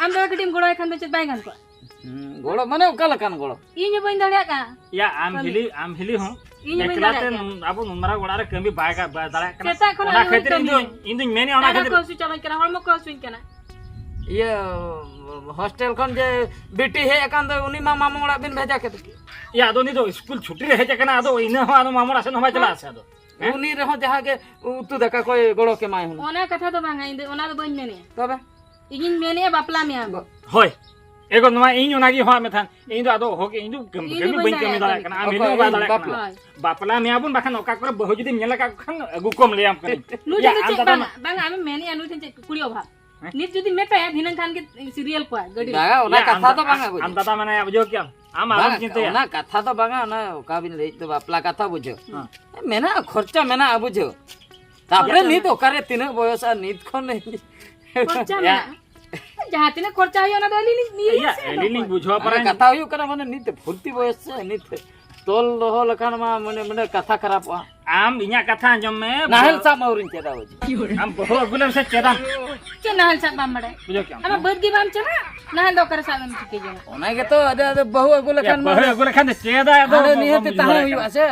ᱟᱢ ᱫᱚ ᱠᱟᱹᱴᱤᱡ ᱮᱢ ᱜᱚᱲᱚᱣᱟᱭ ᱠᱷᱟᱱ ᱫᱚ ᱪᱮᱫ ᱵᱟᱭ ᱜᱟᱱ ᱠᱚᱜᱼᱟ? ᱦᱩᱸ, ᱜᱚᱲᱚ ᱢᱟᱱᱮ ᱚᱠᱟ ᱞᱮᱠᱟᱱ ᱜᱚᱲᱚ? ᱤᱧ ᱦᱚᱸ ᱵᱟᱹᱧ ᱫᱟᱲᱮᱭᱟᱜ ᱠᱟᱱᱟ᱾ ᱭᱟ, ᱟᱢ ᱠᱟᱹᱢᱤ᱾ ᱦᱤᱞᱤ, ᱟᱢ ᱦᱤᱞᱤ ᱦᱚᱸ ᱤᱧ ᱦᱚᱸ ᱵᱟᱹᱧ ᱮᱠᱞᱟ ᱫᱟᱲᱮᱭᱟᱜ ᱛᱮ ᱠᱟᱱᱟ᱾ ᱟᱵᱚ ᱱᱩᱱ ᱢᱟᱨᱟᱝ ᱚᱲᱟᱜ ᱨᱮ ᱠᱟᱹᱢᱤ ᱵᱟᱭ ᱜᱟ-, ᱵᱟᱭ ᱫᱟᱲᱮᱭᱟᱜ ᱠᱟᱱᱟ᱾ ᱥᱮᱛᱟᱜ ᱠᱷᱚᱱᱟᱜ ᱚᱱᱟ ᱟᱹᱣᱨᱤ ᱠᱷᱟᱹᱛᱤᱨ ᱤᱧ ᱠᱟᱹᱢᱤ᱾ ᱫᱩᱧ, ᱤᱧ ᱫᱩᱧ ᱢᱮᱱᱮᱫ, ᱚᱱᱟ ᱰᱟᱸᱰᱟ ᱠᱚ ᱠᱷᱟᱹᱛᱤᱨ ᱦᱟᱹᱥᱩ ᱪᱟᱵᱟᱧ ᱠᱟᱱᱟ, ᱦᱚᱲᱢᱚ ᱠᱚ ᱦᱟᱹᱥᱩᱧ ᱠᱟᱱᱟ᱾ ᱤᱭᱟᱹ, ᱦᱳᱥᱴᱮᱞ ᱠᱷᱚᱱ ᱡᱮ ᱵᱤᱴᱤ ᱦᱮᱡ ᱟᱠᱟᱱ ᱫᱚ, ᱩᱱᱤ ᱢᱟ ᱢᱟᱢᱚ ᱚᱲᱟᱜ ᱵᱤᱱ ᱵᱷᱮᱡᱟ ᱠᱮᱫᱮ᱾ ᱭᱟ, ᱟᱫᱚ ᱩᱱᱤ ᱫᱚ ᱥᱠᱩᱞ ᱪᱷᱩᱴᱤ ᱨᱮ ᱦᱮᱡ ᱟᱠᱟᱱᱟ, ᱟᱫᱚ ᱤᱱᱟᱹ ᱦᱚᱸ ᱟᱫᱚ ᱢᱟᱢᱚ ᱚᱲᱟᱜ ᱥᱮᱫ ᱦᱚᱸ ᱵᱟᱭ ᱪᱟᱞᱟᱜᱼᱟ ᱥᱮ ᱟᱫᱚ᱾ ᱦᱮᱸ? ᱩᱱᱤ ᱨᱮᱦᱚᱸ ᱡᱟᱦᱟᱸ ᱜᱮ ᱩᱛᱩ ᱫᱟᱠᱟ ᱠᱚᱭ ᱜᱚᱲᱚ ᱠᱮᱢᱟᱭ ᱦᱩᱱᱟᱹᱝ᱾ ᱚᱱᱟ ᱠᱟᱛᱷᱟ ᱫᱚ ᱵᱟᱝᱟ, ᱤᱧ ᱫᱚ ᱚᱱᱟ ᱫᱚ ᱵᱟᱹᱧ ᱢᱮᱱᱮᱜᱼᱟ᱾ ᱛᱚᱵᱮ? ᱤᱧᱤᱧ ᱢᱮᱱᱮᱜᱼᱟ ᱵᱟᱯᱞᱟ ᱢᱮᱭᱟ ᱵᱚ᱾ ᱦᱳᱭ᱾ ᱮᱜᱳ, ᱱᱚᱣᱟ ᱤᱧ ᱚᱱᱟᱜᱮ ᱦᱚᱦᱚᱣᱟᱫ ᱢᱮ ᱛᱟᱦᱮᱸᱫ᱾ ᱤᱧ ᱫᱚ ᱟᱫᱚ ᱦᱚᱸ ᱤᱧ ᱫᱚ ᱠᱟᱹᱢᱤ, ᱤᱧ ᱫᱚ ᱠᱟᱹᱢᱤ ᱵᱟᱹᱧ ᱵᱟᱹᱧ ᱠᱟᱹᱢᱤ ᱫᱟᱲᱮᱭᱟᱜ ᱫᱟᱲᱮᱭᱟᱜ ᱠᱟᱱᱟ᱾ ᱠᱟᱱᱟ᱾ ᱟᱢ ᱚᱠᱚᱭ ᱦᱤᱞᱤ ᱦᱚᱸ ᱵᱟᱭ ᱤᱧ ᱫᱟᱲᱮᱭᱟᱜ ᱵᱟᱯᱞᱟ? ᱠᱟᱱᱟ᱾ ᱦᱳᱭ᱾ ᱵᱟᱯᱞᱟ ᱢᱮᱭᱟ ᱵᱚᱱ, ᱵᱟᱠᱷᱟᱱ ᱚᱠᱟ ᱠᱚᱨᱮ ᱵᱟᱹᱦᱩ ᱡᱩᱫᱤᱢ ᱧᱮᱞ ᱟᱠᱟᱫ ᱠᱚ ᱠᱷᱟᱱ ᱟᱹᱜᱩ ᱠᱚᱢ ᱞᱟᱹᱭᱟᱢ ᱠᱟᱹᱱᱟᱹᱧ᱾ ᱱᱩᱭ ᱭᱟ, ᱴᱷᱮᱱ ᱫᱚ ᱟᱢ ᱪᱮᱫ ᱫᱟᱫᱟ ᱵᱟᱝᱟ, ᱢᱟ- ᱵᱟᱝᱟ, ᱟᱢᱮᱢ ᱢᱮᱱᱮᱜᱼᱟ ᱱᱩᱭ ᱴᱷᱮᱱ ᱪᱮᱫ ᱠᱩᱲᱤ ᱚᱵᱷᱟᱵ? ᱦᱮᱸ? ᱱᱤᱛ ᱡᱩᱫᱤ ᱢᱮᱛᱟᱭᱟ, ᱫᱷᱤᱱᱟᱹᱝ ᱠᱷᱟᱱ ᱜᱮ serial ᱠᱚᱣᱟ ᱜᱟᱹᱰᱤ ᱨᱮ᱾ ᱵᱟᱝᱟ, ᱚᱱᱟ ᱭᱟ, ᱟᱢ ᱠᱟᱛᱷᱟ ᱫᱟ-, ᱫᱚ ᱵᱟᱝᱟ, ᱵᱩᱡᱷᱟᱹᱣ᱾ ᱟᱢ ᱫᱟᱫᱟ ᱢᱮᱱᱟᱭᱟ, ᱵᱩᱡᱷᱟᱹᱣ ᱠᱮᱜᱼᱟᱢ? ᱟᱢ ᱟᱞᱚᱢ ᱵᱟᱝᱟ, ᱪᱤᱱᱛᱟᱹᱭᱟ᱾ ᱚᱱᱟ ᱠᱟᱛᱷᱟ ᱫᱚ ᱵᱟᱝᱟ, ᱚᱱᱟ ᱚᱠᱟ ᱵᱤᱱ ᱞᱟᱹᱭᱮᱫ ᱫᱚ ᱵᱟᱯᱞᱟ ᱠᱟᱛᱷᱟ, ᱵᱩᱡᱷᱟᱹᱣ᱾ ᱦᱮᱸ᱾ ᱢᱮᱱᱟᱜᱼᱟ, ᱠᱷᱚᱨᱪᱟ ᱢᱮᱱᱟᱜᱼᱟ, ᱵᱩᱡᱷᱟᱹᱣ᱾ ᱛᱟᱯᱚᱨᱮ ᱠᱷᱚᱨᱪᱟ ᱱᱤᱛ ᱢᱮᱱᱟᱜᱼᱟ᱾ ᱚᱠᱟᱨᱮ ᱛᱤᱱᱟᱹᱜ ᱵᱚᱭᱚᱥ ᱟᱨ ᱱᱤᱛ ᱠᱷᱚᱱ ᱠᱷᱚᱨᱪᱟ ᱭᱟ᱾ ᱢᱮᱱᱟᱜᱼᱟ᱾ ᱡᱟᱦᱟᱸ ᱛᱤᱱᱟᱹᱜ ᱠᱷᱚᱨᱪᱟ ᱦᱩᱭᱩᱜᱼᱟ, ᱚᱱᱟ ᱫᱚ ᱟᱹᱞᱤᱧ ᱞᱤᱧ ᱤᱭᱟᱹᱭᱟ ᱭᱟ, ᱥᱮ ᱟᱹᱞᱤᱧ ᱞᱤᱧ ᱚᱠᱚᱭ? ᱵᱩᱡᱷᱟᱹᱣ ᱢᱟᱱᱮ ᱯᱟᱨᱟᱧ᱾ ᱠᱟᱛᱷᱟ ᱦᱩᱭᱩᱜ ᱠᱟᱱᱟ, ᱢᱟᱱᱮ ᱱᱤᱛ ᱯᱷᱩᱨᱛᱤ ᱵᱚᱭᱚᱥ ᱥᱮ, ᱱᱤᱛ ᱛᱚᱞ ᱫᱚᱦᱚ ᱞᱮᱠᱷᱟᱱ ᱢᱟ, ᱢᱟᱱᱮ, ᱢᱟᱱᱮ ᱠᱟᱛᱷᱟ ᱠᱷᱟᱨᱟᱯᱚᱜᱼᱟ᱾ ᱟᱢ ᱤᱧᱟᱹᱜ ᱠᱟᱛᱷᱟ ᱟᱸᱡᱚᱢ ᱢᱮ᱾ ᱱᱟᱦᱮᱞ ᱥᱟᱵ ᱢᱟ ᱟᱹᱣᱨᱤᱧ ᱪᱮᱫᱟ ᱵᱟᱹᱵᱩ᱾ ᱟᱢ ᱵᱟᱹᱦᱩ ᱟᱹᱜᱩ ᱞᱮᱢ ᱥᱮ ᱪᱮᱫᱟᱢ᱾ ᱪᱮᱫ ᱱᱟᱦᱮᱞ ᱥᱟᱵ ᱵᱟᱢ ᱵᱟᱲᱟᱭᱟ? ᱵᱩᱡᱷᱟᱹᱣ ᱠᱮᱜᱼᱟᱢ? ᱟᱢᱟᱜ ᱵᱟᱹᱫᱽ ᱜᱮ ᱵᱟᱢ ᱪᱟᱞᱟᱜᱼᱟ, ᱱᱟᱦᱮᱞ ᱫᱚ ᱚᱠᱟᱨᱮ ᱥᱟᱵ ᱮᱢ ᱴᱷᱤᱠᱟᱹ ᱡᱚᱝᱟ? ᱚᱱᱟ ᱜᱮᱛᱚ, ᱟᱫᱚ, ᱟᱫᱚ ᱵᱟᱹᱦᱩ ᱟᱹᱜᱩ ᱞᱮᱠᱷᱟᱱ ᱢᱟ ᱵᱟᱹᱦᱩ ᱟᱹᱜᱩ ᱞᱮᱠᱷᱟᱱ ᱫᱚ ᱪᱮᱫᱟ, ᱟᱫᱚ ᱦᱟᱸᱰᱮ ᱵᱟᱢ ᱱᱤᱦᱟᱹᱛ ᱵᱩᱡᱷᱟᱹᱣ ᱛᱟᱦᱮᱸ ᱫᱟᱲᱮᱭᱟᱜ ᱦᱩᱭᱩᱜᱼᱟ ᱠᱟᱱᱟ᱾ ᱥᱮ,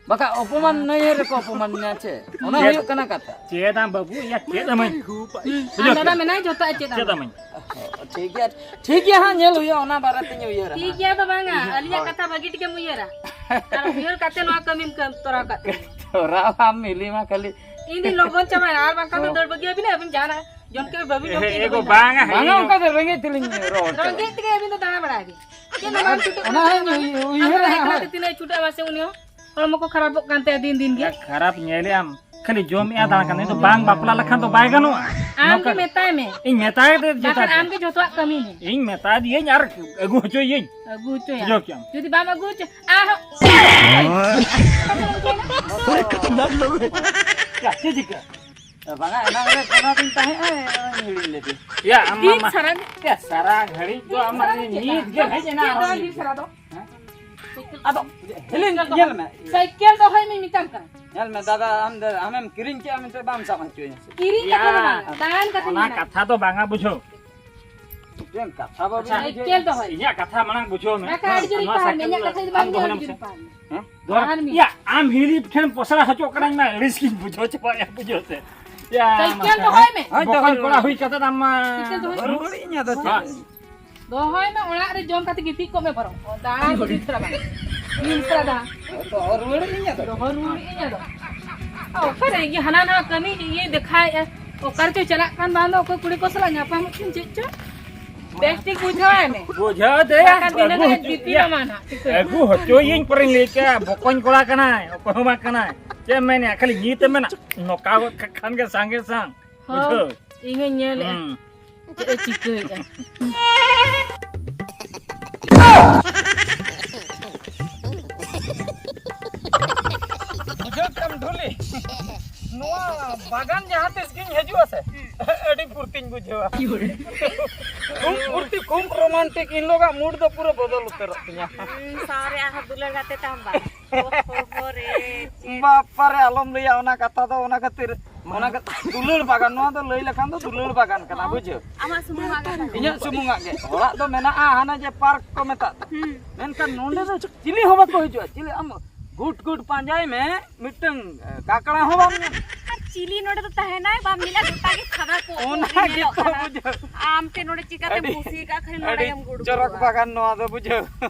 ᱵᱟᱠᱷᱟᱡ ᱚᱯᱚᱢᱟᱱ ᱱᱟᱹᱭᱦᱟᱹᱨ ᱨᱮᱠᱚ ᱚᱯᱚᱢᱟᱱ ᱢᱮᱭᱟ ᱪᱮ, ᱚᱱᱟ ᱪᱮᱫ? ᱦᱩᱭᱩᱜ ᱠᱟᱱᱟ ᱠᱟᱛᱷᱟ᱾ ᱪᱮᱫᱟᱢ ᱵᱟᱹᱵᱩ, ᱭᱟ ᱪᱮᱫ ᱟᱢᱟᱹᱧ? ᱟᱨ ᱵᱩᱡᱷᱟᱹᱣ ᱫᱟᱫᱟ ᱠᱮᱜᱼᱟᱢ? ᱢᱮᱱᱟᱭ, ᱡᱚᱛᱚᱣᱟᱜ ᱮ ᱪᱮᱫ ᱟᱢᱟ᱾ ᱪᱮᱫ ᱟᱢᱟᱹᱧ? ᱴᱷᱤᱠ ᱜᱮᱭᱟ, ᱴᱷᱤᱠ ᱜᱮᱭᱟ, ᱦᱟᱸᱜ ᱧᱮᱞ ᱦᱩᱭᱩᱜᱼᱟ, ᱚᱱᱟ ᱵᱟᱨᱮ ᱛᱤᱧ ᱩᱭᱦᱟᱹᱨᱟ ᱴᱷᱤᱠ ᱦᱟᱸᱜ᱾ ᱜᱮᱭᱟ ᱫᱚ ᱵᱟᱝᱟ, ᱟᱹᱞᱤᱧᱟᱜ ᱦᱳᱭ᱾ ᱠᱟᱛᱷᱟ ᱵᱷᱟᱹᱜᱤ ᱴᱷᱤᱠᱮᱢ ᱩᱭᱦᱟᱹᱨᱟ᱾ ᱟᱨ ᱩᱭᱦᱟᱹᱨ ᱠᱟᱛᱮ ᱱᱚᱣᱟ ᱠᱟᱹᱢᱤᱢ ᱠᱟᱹᱢ ᱛᱚᱨᱟᱣ ᱠᱟᱜ ᱛᱟᱹᱞᱤᱧᱟ᱾ ᱛᱚᱨᱟᱣ ᱟᱢ ᱢᱤᱞᱤ ᱢᱟ ᱠᱷᱟᱹᱞᱤ᱾ ᱤᱧ ᱫᱩᱧ ᱞᱚᱜᱚᱱ ᱪᱟᱵᱟᱭᱟ, ᱟᱨ ᱵᱟᱝᱠᱷᱟᱱ ᱫᱚ ᱫᱟᱹᱲ ᱵᱟᱹᱜᱤ ᱟᱹᱵᱤᱱᱟ, ᱟᱹᱵᱤᱱ ᱡᱟᱦᱟᱱᱟᱜ ᱡᱚᱢ ᱠᱮ ᱵᱟᱹᱵᱤᱱ ᱡᱚᱢ ᱮ, ᱠᱮ ᱮ ᱫᱚ ᱜᱚ, ᱵᱟᱹᱧ ᱵᱟᱝᱟ, ᱵᱟᱝᱟ, ᱤᱧ ᱚᱱᱠᱟ ᱫᱚ ᱨᱮᱸᱜᱮᱡ ᱛᱮᱞᱤᱧ ᱨᱚᱲ ᱠᱟᱱᱟ᱾ ᱨᱮᱸᱜᱮᱡ ᱛᱮᱜᱮ ᱟᱹᱵᱤᱱ ᱫᱚ ᱫᱟᱬᱟ ᱵᱟᱲᱟᱭ ᱵᱤᱱ᱾ ᱪᱮᱫ ᱦᱚᱸ ᱵᱟᱝ ᱪᱷᱩᱴᱟᱹᱜ ᱚᱱᱟ ᱠᱟᱱᱟ, ᱦᱚᱸᱧ ᱩᱭ-, ᱩᱭᱦᱟᱹᱨᱟ ᱟᱫᱚ ᱮᱠᱞᱟ ᱦᱟᱸᱜ᱾ ᱛᱮ ᱛᱤᱱᱟᱹᱜ ᱮ ᱪᱷᱩᱴᱟᱹᱜᱼᱟ ᱢᱟᱥᱮ ᱩᱱᱤ ᱦᱚᱸ? ᱦᱚᱲᱢᱚ ᱠᱚ ᱠᱷᱟᱨᱟᱯᱚᱜ ᱠᱟᱱ ᱛᱟᱭᱟ ᱫᱤᱱ ᱫᱤᱱ ᱜᱮ᱾ ᱭᱟ, ᱠᱷᱟᱨᱟᱯ ᱧᱮᱞᱮᱜ ᱟᱢ, ᱠᱷᱟᱹᱞᱤ ᱡᱚᱢᱮᱜᱼᱟ ᱫᱟᱬᱟ ᱠᱟᱱᱟ, ᱱᱤᱛ ᱫᱚ ᱵᱟᱝ ᱵᱟᱯᱞᱟ ᱞᱮᱠᱷᱟᱱ ᱫᱚ ᱵᱟᱭ ᱜᱟᱱᱚᱜᱼᱟ᱾ ᱟᱢ ᱜᱮ ᱱᱚᱝᱠᱟ ᱢᱮᱛᱟᱭ ᱢᱮ᱾ ᱤᱧ ᱢᱮᱛᱟᱭ ᱫᱮ ᱡᱮ ᱵᱟᱠᱷᱟᱱ ᱟᱢ ᱜᱮ ᱡᱷᱚᱛᱚᱣᱟᱜ ᱠᱟᱹᱢᱤ ᱢᱮ᱾ ᱤᱧ ᱢᱮᱛᱟ ᱫᱤᱭᱟᱹᱧ ᱟᱨ ᱟᱹᱜᱩ ᱦᱚᱪᱚᱭᱟᱹᱧ᱾ ᱟᱹᱜᱩ ᱦᱚᱪᱚᱭᱟ᱾ ᱵᱩᱡᱷᱟᱹᱣ ᱠᱮᱜᱼᱟᱢ? ᱡᱩᱫᱤ ᱵᱟᱢ ᱟᱹᱜᱩ ᱦᱚᱪᱚ, ᱟᱨᱦᱚᱸ ᱪᱮᱫ ᱪᱤᱠᱟᱹ? ᱵᱟᱝᱟ, ᱮᱱᱟᱝ ᱨᱮ ᱯᱷᱳᱱ ᱟᱹᱫᱤᱧ ᱛᱟᱦᱮᱸᱜ ᱟᱭ, ᱚᱱᱟᱧ ᱦᱤᱲᱤᱧ ᱞᱮᱫᱮ᱾ ᱭᱟ, ᱟᱢ ᱢᱟ, ᱫᱤᱱ ᱢᱟ᱾ ᱥᱟᱨᱟ ᱜᱮ᱾ ᱭᱟ, ᱥᱟᱨᱟ ᱜᱷᱟᱹᱲᱤᱡ ᱫᱚ ᱟᱢ ᱢᱟ ᱱᱤᱛ ᱜᱮ ᱦᱮᱡ ᱮᱱᱟ, ᱪᱮᱫ ᱟᱨᱦᱚᱸ ᱫᱚ ᱦᱤᱡᱩᱜ ᱫᱤᱱ ᱠᱟᱱᱟ᱾ ᱥᱟᱨᱟ ᱫᱚ? ᱦᱮᱸ? ᱟᱫᱚ, ᱦᱮᱞᱤᱱ, ᱧᱮᱞ ᱢᱮ᱾ ᱥᱟᱭᱠᱮᱞ ᱫᱚᱦᱚᱭ ᱢᱮᱧ ᱢᱮᱛᱟᱢ ᱠᱟᱱᱟ᱾ ᱧᱮᱞ ᱢᱮ, ᱫᱟᱫᱟ, ᱟᱢ ᱫᱚ, ᱟᱢᱮᱢ ᱠᱤᱨᱤᱧ ᱠᱮᱜᱼᱟ ᱢᱮᱱᱛᱮ ᱵᱟᱢ ᱥᱟᱵ ᱦᱚᱪᱚᱭᱟ ᱥᱮ? ᱠᱤᱨᱤᱧ ᱠᱟᱛᱷᱟ ᱫᱚ ᱭᱟ, ᱵᱟᱝ, ᱫᱟᱬᱟᱱ ᱠᱟᱛᱷᱟᱧ ᱚᱱᱟ ᱢᱮᱱᱟ᱾ ᱠᱟᱛᱷᱟ ᱫᱚ ᱵᱟᱝᱟ, ᱵᱩᱡᱷᱟᱹᱣ᱾ ᱢᱤᱫᱴᱮᱱ ᱠᱟᱛᱷᱟ ᱵᱟᱵᱤᱱ ᱟᱪᱪᱷᱟ, ᱵᱩᱡᱷᱟᱹᱣ᱾ ᱥᱟᱭᱠᱮᱞ ᱫᱚᱦᱚᱭ ᱢᱮ᱾ ᱤᱧᱟᱹᱜ ᱠᱟᱛᱷᱟ ᱢᱟᱲᱟᱝ ᱵᱩᱡᱷᱟᱹᱣ ᱢᱮ᱾ ᱵᱟᱠᱷᱟᱱ ᱟᱹᱰᱤ ᱡᱳᱨᱤᱧ ᱱᱚᱣᱟ ᱯᱟᱲᱟᱜ ᱢᱮ, ᱥᱟᱭᱠᱮᱞ ᱤᱧᱟᱹᱜ ᱫᱚ ᱠᱟᱛᱷᱟ ᱡᱩᱫᱤ ᱟᱢ ᱵᱟᱢ ᱫᱚᱦᱚᱭ ᱟᱸᱡᱚᱢᱟ ᱢᱮ ᱥᱮ᱾ ᱥᱮ᱾ ᱦᱮᱸ? ᱫᱚᱦᱚᱭ ᱢᱮ᱾ ᱭᱟ, ᱟᱢ ᱦᱤᱞᱤ ᱴᱷᱮᱱ ᱯᱚᱥᱲᱟ ᱦᱚᱪᱚᱜ ᱠᱟᱱᱟᱧ ᱢᱟ, ᱟᱹᱲᱤᱥ ᱜᱤᱧ ᱵᱩᱡᱷᱟᱹᱣ ᱪᱟᱵᱟᱭᱟ, ᱵᱩᱡᱷᱟᱹᱣ ᱥᱮ᱾ ᱭᱟ, ᱥᱟᱭᱠᱮᱞ ᱢᱟ᱾ ᱫᱚᱦᱚᱭ ᱢᱮ᱾ ᱦᱳᱭ, ᱵᱚᱠᱚᱧ ᱫᱚᱦᱚᱭ ᱠᱚᱲᱟ ᱢᱮ᱾ ᱦᱩᱭ ᱠᱟᱛᱮ ᱟᱢ ᱢᱟ᱾ ᱥᱟᱭᱠᱮᱞ ᱫᱚᱦᱚᱭ ᱢᱮ᱾ ᱨᱩᱣᱟᱹᱲ ᱤᱧ ᱟᱫᱚ ᱪᱮᱫ? ᱦᱳᱭ᱾ ᱫᱚᱦᱚᱭ ᱢᱮ, ᱚᱲᱟᱜ ᱨᱮ ᱡᱚᱢ ᱠᱟᱛᱮ ᱜᱤᱛᱤᱡ ᱠᱚᱜ ᱢᱮ ᱵᱚᱨᱚᱝ᱾ ᱫᱟᱬᱟᱱ ᱤᱫᱤ ᱛᱚᱨᱟ ᱵᱟᱝ᱾ ᱤᱧ ᱛᱚᱨᱟ ᱫᱟᱬᱟᱱ᱾ ᱫᱚᱦᱚ ᱨᱩᱣᱟᱹᱲ ᱤᱧ ᱟᱫᱚ᱾ ᱫᱚᱦᱚ ᱨᱩᱣᱟᱹᱲ ᱤᱧ ᱟᱫᱚ᱾ ᱚᱠᱟᱨᱮ ᱤᱭᱟᱹ ᱦᱟᱱᱟ ᱱᱟᱣᱟ ᱠᱟᱹᱢᱤ ᱤᱭᱟᱹ ᱫᱮᱠᱷᱟᱭᱮᱫᱼᱟ, ᱚᱠᱟ ᱨᱮᱪᱚ ᱪᱟᱞᱟᱜ ᱠᱟᱱ ᱵᱟᱝ ᱫᱚ ᱚᱠᱚᱭ ᱠᱩᱲᱤ ᱠᱚ ᱥᱟᱞᱟᱜ ᱧᱟᱯᱟᱢᱚᱜ ᱠᱟᱱ ᱪᱮᱫ ᱪᱚ᱾ ᱵᱮᱥ ᱴᱷᱤᱠ ᱵᱩᱡᱷᱟᱹᱣᱟᱭ ᱢᱮ᱾ ᱵᱩᱡᱷᱟᱹᱣ ᱫᱮ, ᱵᱟᱠᱷᱟᱱ ᱫᱤᱱᱟᱹᱢ ᱟᱹᱜᱩ ᱦᱤᱞᱳᱜ ᱦᱚᱪᱚ-, ᱵᱤᱯᱤ ᱭᱟ, ᱢᱟᱢᱟ ᱱᱟᱦᱟᱜ, ᱴᱷᱤᱠᱟᱹ᱾ ᱟᱹᱜᱩ ᱦᱚᱪᱚᱭᱤᱧ ᱯᱚᱨᱮᱧ ᱞᱟᱹᱭ ᱠᱮᱜᱼᱟ, ᱵᱚᱠᱚᱧ ᱠᱚᱲᱟ ᱠᱟᱱᱟᱭ, ᱚᱠᱚᱭ ᱦᱚᱸ ᱵᱟᱝ ᱠᱟᱱᱟᱭ᱾ ᱪᱮᱫ ᱮᱢ ᱢᱮᱱᱮᱜᱼᱟ, ᱠᱷᱟᱹᱞᱤ ᱧᱤᱛ ᱮᱢ ᱢᱮᱱᱟ, ᱱᱚᱠᱟ ᱜᱚᱫ ᱠᱟᱜ ᱠᱷᱟᱱ ᱜᱮ ᱥᱟᱸᱜᱮ ᱥᱟᱝ᱾ ᱦᱳᱭ, ᱵᱩᱡᱷᱟᱹᱣ? ᱤᱧ ᱦᱚᱧ ᱧᱮᱞᱮᱜᱼᱟ᱾ ᱦᱩᱸ᱾ ᱪᱮᱫ ᱮ ᱪᱤᱠᱟᱹᱭᱮᱫᱼᱟ? ᱵᱩᱡᱷᱟᱹᱣ ᱠᱮᱫᱟᱢ ᱰᱷᱩᱞᱤ? ᱱᱚᱣᱟ ᱵᱟᱜᱟᱱ ᱡᱟᱦᱟᱸ ᱛᱤᱥ ᱜᱤᱧ ᱦᱤᱡᱩᱜᱼᱟ ᱥᱮ, ᱟᱹᱰᱤ ᱯᱷᱩᱨᱛᱤᱧ ᱵᱩᱡᱷᱟᱹᱣᱟ᱾ ᱠᱷᱩᱵ ᱯᱷᱩᱨᱛᱤ, ᱠᱷᱩᱵ ᱨᱳᱢᱟᱱᱴᱤᱠ, ᱤᱱ ᱦᱤᱞᱳᱜᱟᱜ ᱢᱩᱰ ᱫᱚ ᱯᱩᱨᱟᱹ ᱵᱚᱫᱚᱞ ᱩᱛᱟᱹᱨᱚᱜ ᱛᱤᱧᱟ᱾ ᱦᱩᱸ, ᱥᱟᱶᱨᱮ ᱟᱨᱦᱚᱸ ᱫᱩᱞᱟᱹᱲ ᱜᱟᱛᱮ ᱛᱟᱢ ᱵᱟ᱾ ᱳᱦᱳ ᱦᱳ ᱨᱮ, ᱪᱮᱫ? ᱵᱟᱯᱟᱨᱮ, ᱟᱞᱚᱢ ᱞᱟᱹᱭᱟ ᱚᱱᱟ ᱠᱟᱛᱷᱟ ᱫᱚ, ᱚᱱᱟ ᱠᱷᱟᱹᱛᱤᱨ, ᱚᱱᱟ ᱠᱷᱟᱹᱛᱤᱨ ᱫᱩᱞᱟᱹᱲ ᱵᱟᱜᱟᱱ, ᱱᱚᱣᱟ ᱫᱚ ᱞᱟᱹᱭ ᱞᱮᱠᱷᱟᱱ ᱫᱚ ᱫᱩᱞᱟᱹᱲ ᱵᱟᱜᱟᱱ ᱠᱟᱱᱟ, ᱵᱩᱡᱷᱟᱹᱣ? ᱟᱢᱟᱜ ᱥᱩᱢᱩᱝᱟᱜ ᱜᱮ ᱛᱟᱦᱮᱸ ᱤᱧᱟᱹᱜ ᱠᱟᱱᱟ᱾ ᱥᱩᱢᱩᱝᱟᱜ ᱜᱮ᱾ ᱚᱲᱟᱜ ᱫᱚ ᱢᱮᱱᱟᱜᱼᱟ ᱦᱟᱱᱟ ᱡᱮ ᱯᱟᱨᱠ ᱠᱚ ᱢᱮᱛᱟᱜ, ᱦᱩᱸ᱾ ᱢᱮᱱᱠᱷᱟᱱ ᱱᱚᱸᱰᱮ ᱫᱚ ᱪᱤᱞᱤ ᱦᱚᱸ ᱵᱟᱠᱚ ᱦᱤᱡᱩᱜᱼᱟ᱾ ᱪᱤᱞᱤ ᱟᱢ ᱜᱩᱴ ᱜᱩᱴ ᱯᱟᱸᱡᱟᱭ ᱢᱮ, ᱢᱤᱫᱴᱟᱝ, ᱮ, ᱠᱟᱠᱲᱟ ᱦᱚᱸ ᱵᱟᱢ ᱧᱟᱢᱟ᱾ ᱟᱨ ᱪᱤᱞᱤ ᱱᱚᱰᱮ ᱫᱚ ᱛᱟᱦᱮᱱᱟᱭ, ᱵᱟᱢ ᱧᱮᱞᱟ, ᱜᱚᱴᱟ ᱜᱮ ᱥᱟᱫᱟ ᱠᱚ ᱚᱱᱟ ᱜᱮ ᱧᱮᱞᱚᱜ ᱜᱮᱛᱚ ᱠᱟᱱᱟ᱾ ᱵᱩᱡᱷᱟᱹᱣ᱾ ᱟᱢ ᱛᱮ ᱱᱚᱰᱮ ᱪᱤᱠᱟᱹᱛᱮᱢ ᱟᱹᱰᱤ, ᱠᱩᱥᱤ ᱟᱠᱟᱫ, ᱠᱷᱟᱹᱞᱤ ᱟᱹᱰᱤ ᱞᱟᱲᱟᱭᱮᱢ ᱜᱩᱲᱜᱩ ᱪᱚᱨᱚᱠ ᱠᱚᱜᱼᱟ᱾ ᱵᱟᱜᱟᱱ ᱱᱚᱣᱟ ᱫᱚ, ᱵᱩᱡᱷᱟᱹᱣ᱾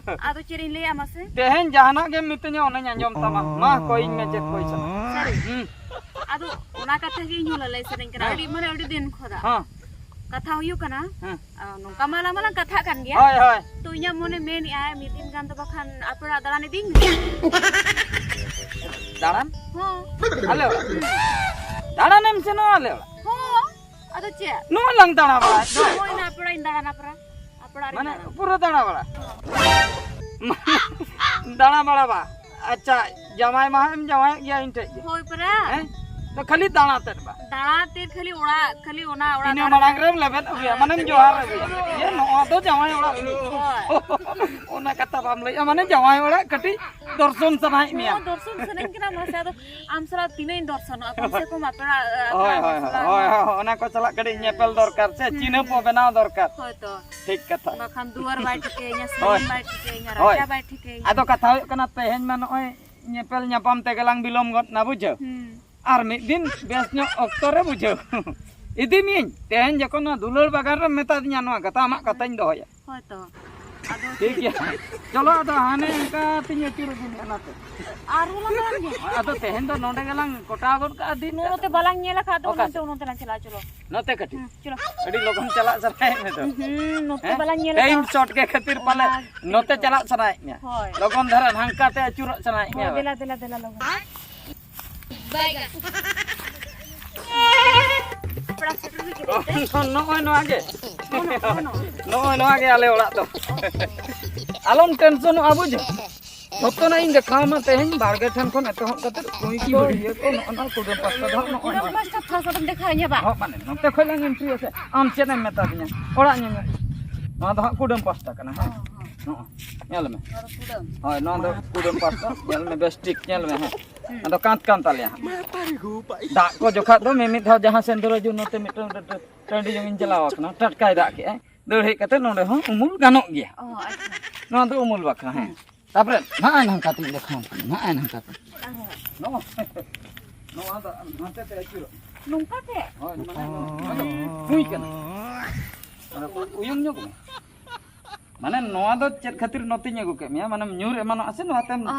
ᱟᱫᱚ ᱪᱮᱫ ᱤᱧ ᱞᱟᱹᱭᱟ ᱢᱟᱥᱮ? ᱛᱮᱦᱮᱧ ᱡᱟᱦᱟᱱᱟᱜ ᱜᱮᱢ ᱢᱤᱛᱟᱹᱧᱟ, ᱚᱱᱟᱧ ᱟᱸᱡᱚᱢ ᱛᱟᱢᱟ᱾ ᱢᱟ, ᱠᱚᱭᱤᱧ ᱢᱮ ᱪᱮᱫ ᱠᱚᱭ ᱥᱟᱱᱟ᱾ ᱥᱟᱹᱨᱤ? ᱦᱩᱸ᱾ ᱟᱫᱚ ᱚᱱᱟ ᱠᱟᱛᱷᱟ ᱜᱮ ᱤᱧ ᱦᱚᱸ ᱞᱟᱹᱞᱟᱹᱭ ᱥᱟᱱᱟᱧ ᱠᱟᱱᱟ, ᱦᱮᱸ᱾ ᱟᱹᱰᱤ, ᱢᱟᱱᱮ, ᱟᱹᱰᱤ ᱫᱤᱱ ᱠᱷᱚᱱᱟᱜ᱾ ᱦᱮᱸ᱾ ᱠᱟᱛᱷᱟ ᱦᱩᱭᱩᱜ ᱠᱟᱱᱟ, ᱦᱮᱸ᱾ ᱟᱨ ᱱᱚᱝᱠᱟ ᱢᱟ ᱟᱞᱟᱝ ᱢᱟᱞᱟᱝ ᱠᱟᱛᱷᱟᱜ ᱠᱟᱱ ᱜᱮᱭᱟ᱾ ᱦᱳᱭ, ᱦᱳᱭ᱾ ᱛᱚ ᱤᱧᱟᱹᱜ ᱢᱚᱱᱮ ᱢᱮᱱᱮᱜᱼᱟᱭ, ᱢᱤᱫ ᱫᱤᱱ ᱜᱟᱱ ᱫᱚ ᱵᱟᱠᱷᱟᱱ ᱟᱯᱮ ᱚᱲᱟᱜ ᱫᱟᱬᱟᱱ ᱤᱫᱤᱧ ᱢᱮ᱾ ᱫᱟᱬᱟᱱ? ᱦᱚᱸ᱾ ᱟᱞᱮ ᱚᱲᱟᱜ? ᱫᱟᱬᱟᱱᱮᱢ ᱥᱮᱱᱚᱜᱼᱟ ᱟᱞᱮ ᱚᱲᱟᱜ? ᱦᱚᱸ᱾ ᱟᱫᱚ ᱪᱮᱫ? ᱱᱚᱣᱟ ᱞᱟᱝ ᱫᱟᱬᱟ ᱵᱟᱲᱟᱭ ᱫᱚ᱾ ᱦᱳᱭ ᱱᱟ, ᱟᱯᱮ ᱚᱲᱟᱜ ᱤᱧ ᱫᱟᱬᱟᱱᱟ ᱯᱮᱨᱟ᱾ ᱟᱯᱮ ᱚᱲᱟᱜ ᱨᱤᱧ ᱢᱟᱱᱮ ᱫᱟᱬᱟᱱᱟ᱾ ᱯᱩᱨᱟᱹ ᱫᱟᱬᱟ ᱵᱟᱲᱟ? ᱦᱚᱸ᱾ ᱫᱟᱬᱟ ᱵᱟᱲᱟ ᱵᱟ᱾ ᱟᱪᱪᱷᱟ, ᱡᱟᱶᱟᱭ ᱢᱟ ᱮᱢ ᱡᱟᱶᱟᱭᱚᱜ ᱜᱮᱭᱟ ᱤᱧ ᱴᱷᱮᱡ ᱜᱮ᱾ ᱦᱳᱭ ᱯᱮᱨᱟ᱾ ᱦᱮᱸ? ᱛᱚ ᱠᱷᱟᱹᱞᱤ ᱫᱟᱬᱟ ᱛᱮᱫ ᱵᱟ᱾ ᱫᱟᱬᱟ ᱛᱮ ᱠᱷᱟᱹᱞᱤ ᱚᱲᱟᱜ, ᱠᱷᱟᱹᱞᱤ ᱚᱱᱟ ᱚᱲᱟᱜ ᱤᱱᱟᱹ ᱫᱟᱬᱟ᱾ ᱢᱟᱲᱟᱝ ᱨᱮᱢ ᱞᱮᱵᱮᱫ ᱟᱹᱜᱩᱭᱟ, ᱦᱮᱸ, ᱢᱟᱱᱮᱢ ᱠᱷᱟᱹᱞᱤ ᱡᱚᱦᱟᱨ ᱚᱲᱟᱜ ᱟᱹᱜᱩᱭᱟ᱾ ᱫᱟᱬᱟ᱾ ᱤᱭᱟᱹ, ᱱᱚᱣᱟ ᱫᱚ ᱡᱟᱶᱟᱭ ᱚᱲᱟᱜ ᱦᱩᱭᱩᱜ᱾ ᱦᱳᱭ᱾ ᱚᱱᱟ ᱠᱟᱛᱷᱟ ᱵᱟᱢ ᱞᱟᱹᱭᱮᱜᱼᱟ, ᱢᱟᱱᱮ ᱡᱟᱶᱟᱭ ᱚᱲᱟᱜ ᱠᱟᱹᱴᱤᱡ ᱫᱚᱨᱥᱚᱱ ᱥᱟᱱᱟᱭᱮᱫ ᱢᱮᱭᱟ᱾ ᱦᱚᱸ, ᱫᱚᱨᱥᱚᱱ ᱥᱟᱱᱟᱧ ᱠᱟᱱᱟ ᱢᱟᱥᱮ, ᱟᱫᱚ ᱟᱢ ᱥᱟᱞᱟᱜ ᱛᱤᱱᱟᱹᱜ ᱤᱧ ᱫᱚᱨᱥᱚᱱᱚᱜᱼᱟ, ᱠᱚᱢ ᱥᱮ ᱠᱚᱢ ᱟᱯᱮ ᱚᱲᱟᱜ, ᱟᱯᱮ ᱦᱳᱭ, ᱚᱲᱟᱜ ᱦᱚᱲ ᱦᱳᱭ, ᱥᱟᱞᱟᱜ ᱦᱳᱭ, ᱦᱚᱸ᱾ ᱦᱳᱭ, ᱚᱱᱟ ᱠᱚ ᱥᱟᱞᱟᱜ ᱠᱟᱹᱴᱤᱡ ᱧᱮᱯᱮᱞ ᱫᱚᱨᱠᱟᱨ ᱥᱮ, ᱦᱩᱸ, ᱪᱤᱱᱦᱟᱹᱯ ᱦᱩᱸ, ᱦᱚᱸ ᱦᱩᱸ᱾ ᱵᱮᱱᱟᱣ ᱫᱚᱨᱠᱟᱨ᱾ ᱦᱳᱭ ᱛᱚ᱾ ᱴᱷᱤᱠ ᱠᱟᱛᱷᱟ᱾ ᱵᱟᱠᱷᱟᱱ ᱫᱩᱣᱟᱹᱨ ᱵᱟᱭ ᱴᱷᱤᱠᱟᱹᱭᱟᱹᱧᱟ, ᱦᱳᱭ᱾ ᱥᱤᱢ ᱵᱟᱭ ᱴᱷᱤᱠᱟᱹᱭᱟᱹᱧᱟ, ᱦᱳᱭ᱾ ᱨᱟᱪᱟ ᱵᱟᱭ ᱴᱷᱤᱠᱟᱹᱭᱟᱹᱧᱟ᱾ ᱟᱫᱚ ᱠᱟᱛᱷᱟ ᱦᱩᱭᱩᱜ ᱠᱟᱱᱟ, ᱛᱮᱦᱮᱧ ᱢᱟ ᱱᱚᱜᱼᱚᱭ ᱧᱮᱯᱮᱞ ᱧᱟᱯᱟᱢ ᱛᱮᱜᱮ ᱞᱟᱝ ᱵᱤᱞᱚᱢ ᱜᱚᱫ ᱱᱟ, ᱵᱩᱡᱷᱟᱹᱣ? ᱦᱩᱸ᱾ ᱟᱨ ᱢᱤᱫ ᱫᱤᱱ ᱵᱮᱥ ᱧᱚᱜ ᱚᱠᱛᱚ ᱨᱮ, ᱵᱩᱡᱷᱟᱹᱣ, ᱤᱫᱤ ᱢᱤᱭᱟᱹᱧ᱾ ᱛᱮᱦᱮᱧ ᱡᱚᱠᱷᱚᱱ ᱱᱚᱣᱟ ᱫᱩᱞᱟᱹᱲ ᱵᱟᱜᱟᱱ ᱨᱮᱢ ᱢᱮᱛᱟ ᱫᱤᱧᱟ ᱱᱚᱣᱟ ᱠᱟᱛᱷᱟ, ᱟᱢᱟᱜ ᱠᱟᱛᱷᱟᱧ ᱫᱚᱦᱚᱭᱟ᱾ ᱦᱳᱭ ᱛᱚ᱾ ᱟᱫᱚ ᱴᱷᱤᱠ ᱜᱮᱭᱟ᱾ ᱪᱚᱞᱚ, ᱟᱫᱚ ᱦᱟᱱᱮ ᱚᱱᱠᱟ ᱛᱤᱧ ᱟᱹᱪᱩᱨ ᱟᱹᱜᱩ ᱢᱮᱭᱟ ᱱᱟᱛᱮ᱾ ᱟᱨᱦᱚᱸ ᱞᱟᱝ ᱫᱟᱬᱟᱱ ᱜᱮᱭᱟ᱾ ᱟᱫᱚ ᱛᱮᱦᱮᱧ ᱫᱚ ᱱᱚᱰᱮ ᱜᱮᱞᱟᱝ ᱠᱚᱴᱟᱣ ᱜᱚᱫ ᱠᱟᱜᱼᱟ ᱫᱤᱱ᱾ ᱱᱚᱛᱮ ᱵᱟᱞᱟᱝ ᱧᱮᱞ ᱟᱠᱟᱫ ᱫᱚ, ᱚᱠᱟ ᱚᱱᱟᱛᱮ ᱥᱮᱫ? ᱱᱚᱛᱮ ᱞᱟᱝ ᱪᱟᱞᱟᱜᱼᱟ, ᱪᱚᱞᱚ᱾ ᱱᱚᱛᱮ ᱠᱟᱹᱴᱤᱡ᱾ ᱦᱩᱸ, ᱪᱚᱞᱚ᱾ ᱟᱹᱰᱤ ᱞᱚᱜᱚᱱ ᱪᱟᱞᱟᱜ ᱥᱟᱱᱟᱭᱮᱫ ᱢᱮ ᱫᱚ᱾ ᱦᱩᱸ, ᱱᱚᱛᱮ ᱦᱮᱸ? ᱵᱟᱞᱟᱝ ᱧᱮᱞ ᱴᱟᱭᱤᱢ ᱟᱠᱟᱫ᱾ ᱥᱚᱨᱴ ᱜᱮ ᱠᱷᱟᱹᱛᱤᱨ ᱯᱟᱞᱮ ᱚᱱᱟ ᱱᱚᱛᱮ ᱜᱮᱛᱚ᱾ ᱪᱟᱞᱟᱜ ᱥᱟᱱᱟᱭᱮᱫ ᱢᱮᱭᱟ᱾ ᱦᱳᱭ᱾ ᱞᱚᱜᱚᱱ ᱫᱷᱟᱨᱟ ᱦᱟᱱᱠᱟ ᱛᱮ ᱟᱹᱪᱩᱨᱚᱜ ᱥᱟᱱᱟᱭᱮᱫ ᱦᱳᱭ, ᱢᱮᱭᱟ᱾ ᱫᱮᱞᱟ, ᱫᱮᱞᱟ, ᱫᱮᱞᱟ, ᱞᱚᱜᱚᱱ᱾ ᱯᱮᱲᱟ ᱥᱮᱴᱮᱨ ᱦᱩᱭ ᱠᱮᱫᱟ᱾ ᱱᱚᱜᱼᱚᱭ ᱱᱚᱣᱟ ᱜᱮ᱾ ᱱᱚᱜᱼᱚᱭ ᱱᱚᱣᱟ ᱜᱮ ᱟᱞᱮ ᱚᱲᱟᱜ ᱫᱚ᱾ ᱟᱞᱚᱢ ᱴᱮᱱᱥᱚᱱᱚᱜᱼᱟ, ᱵᱩᱡᱷᱟᱹᱣ᱾ ᱡᱚᱛᱚᱱᱟᱜ ᱤᱧ ᱫᱮᱠᱷᱟᱣᱟᱢᱟ ᱛᱮᱦᱮᱧ, ᱵᱟᱲᱜᱮ ᱴᱷᱮᱱ ᱠᱷᱚᱱ ᱮᱛᱚᱦᱚᱵ ᱠᱟᱛᱮ ᱠᱩᱸᱭ ᱠᱚ, ᱤᱭᱟᱹ ᱠᱚ, ᱱᱚᱜᱼᱚ ᱱᱚᱣᱟ ᱠᱩᱰᱟᱹᱢ ᱯᱟᱥᱴᱟ ᱫᱚ ᱦᱟᱸᱜ ᱱᱚᱜᱼᱚᱭ ᱠᱩᱰᱟᱹᱢ ᱱᱚᱣᱟ᱾ ᱯᱟᱥᱴᱟ ᱯᱷᱟᱥ ᱟᱫᱚᱢ ᱫᱮᱠᱷᱟᱣ ᱤᱧᱟ ᱵᱟ? ᱦᱚᱸ, ᱢᱟᱱᱮ ᱱᱚᱛᱮ ᱠᱷᱚᱱ ᱞᱟᱝ ᱮᱱᱴᱨᱤᱭᱟ ᱥᱮ, ᱟᱢ ᱪᱮᱫ ᱮᱢ ᱢᱮᱛᱟ ᱫᱤᱧᱟ? ᱚᱲᱟᱜ ᱧᱮᱧᱮᱞ᱾ ᱱᱚᱣᱟ ᱫᱚ ᱦᱟᱸᱜ ᱠᱩᱰᱟᱹᱢ ᱯᱟᱥᱴᱟ ᱠᱟᱱᱟ, ᱦᱮᱸ? ᱦᱚᱸ, ᱦᱚᱸ᱾ ᱱᱚᱜᱼᱚ, ᱧᱮᱞ ᱢᱮ᱾ ᱱᱚᱣᱟ ᱫᱚ ᱠᱩᱰᱟᱹᱢ᱾ ᱦᱳᱭ, ᱱᱚᱣᱟ ᱫᱚ ᱠᱩᱰᱟᱹᱢ ᱯᱟᱥᱴᱟ᱾ ᱧᱮᱞ ᱢᱮ, ᱵᱮᱥ ᱴᱷᱤᱠ ᱧᱮᱞ ᱢᱮ, ᱦᱮᱸ᱾ ᱦᱩᱸ᱾ ᱟᱫᱚ ᱠᱟᱸᱛ ᱠᱟᱱ ᱛᱟᱞᱮᱭᱟ ᱦᱟᱸᱜ᱾ ᱫᱟᱜ ᱠᱚ ᱡᱚᱠᱷᱟᱡ ᱫᱚ ᱢᱤᱢᱤᱫ ᱫᱷᱟᱣ ᱡᱟᱦᱟᱸ ᱥᱮᱱ ᱫᱷᱚᱨᱚ ᱡᱩ ᱱᱚᱛᱮ ᱢᱤᱫᱴᱟᱝ ᱴᱟᱺᱰᱤ ᱡᱚᱝ ᱤᱧ ᱪᱟᱞᱟᱣ ᱟᱠᱟᱱᱟ, ᱴᱟᱴᱠᱟᱭ ᱫᱟᱜ ᱠᱮᱜᱼᱟᱭ, ᱫᱟᱹᱲ ᱦᱮᱡ ᱠᱟᱛᱮ ᱱᱚᱰᱮ ᱦᱚᱸ ᱩᱢᱩᱞ ᱜᱟᱱᱚᱜ ᱜᱮᱭᱟ᱾ ᱚ, ᱟᱪᱪᱷᱟ᱾ ᱱᱚᱣᱟ ᱫᱚ ᱩᱢᱩᱞ ᱵᱟᱠᱷᱨᱟ, ᱦᱮᱸ᱾ ᱦᱩᱸ᱾ ᱛᱟᱯᱚᱨᱮ ᱱᱚᱜᱼᱚᱭ ᱱᱚᱝᱠᱟ ᱛᱤᱧ ᱫᱮᱠᱷᱟᱣᱟᱢ ᱠᱟᱱᱟ, ᱱᱚᱜᱼᱚᱭ ᱱᱚᱝᱠᱟ ᱛᱮ᱾ ᱟᱨᱦᱚᱸ᱾ ᱱᱚᱣᱟ, ᱱᱚᱣᱟ ᱫᱚ ᱱᱚᱛᱮ ᱛᱮ ᱟᱹᱪᱩᱨᱚᱜ᱾ ᱱᱚᱝᱠᱟ ᱛᱮ? ᱦᱳᱭ, ᱢᱟᱱᱮ ᱱᱚᱣᱟ, ᱱᱚᱣᱟ ᱫᱚ ᱦᱩᱭ ᱠᱟᱱᱟ᱾ ᱢᱟᱱᱮ ᱩᱭᱩᱝ ᱧᱚᱜ ᱢᱮ᱾ ᱢᱟᱱᱮ ᱱᱚᱣᱟ ᱫᱚ ᱪᱮᱫ ᱠᱷᱟᱹᱛᱤᱨ ᱱᱚᱛᱮᱧ ᱟᱹᱜᱩ ᱠᱮᱫ ᱢᱮᱭᱟ, ᱢᱟᱱᱮᱢ ᱧᱩᱨ ᱮᱢᱟᱱᱚᱜᱼᱟ ᱥᱮ ᱱᱚᱣᱟᱛᱮᱢ ᱚ᱾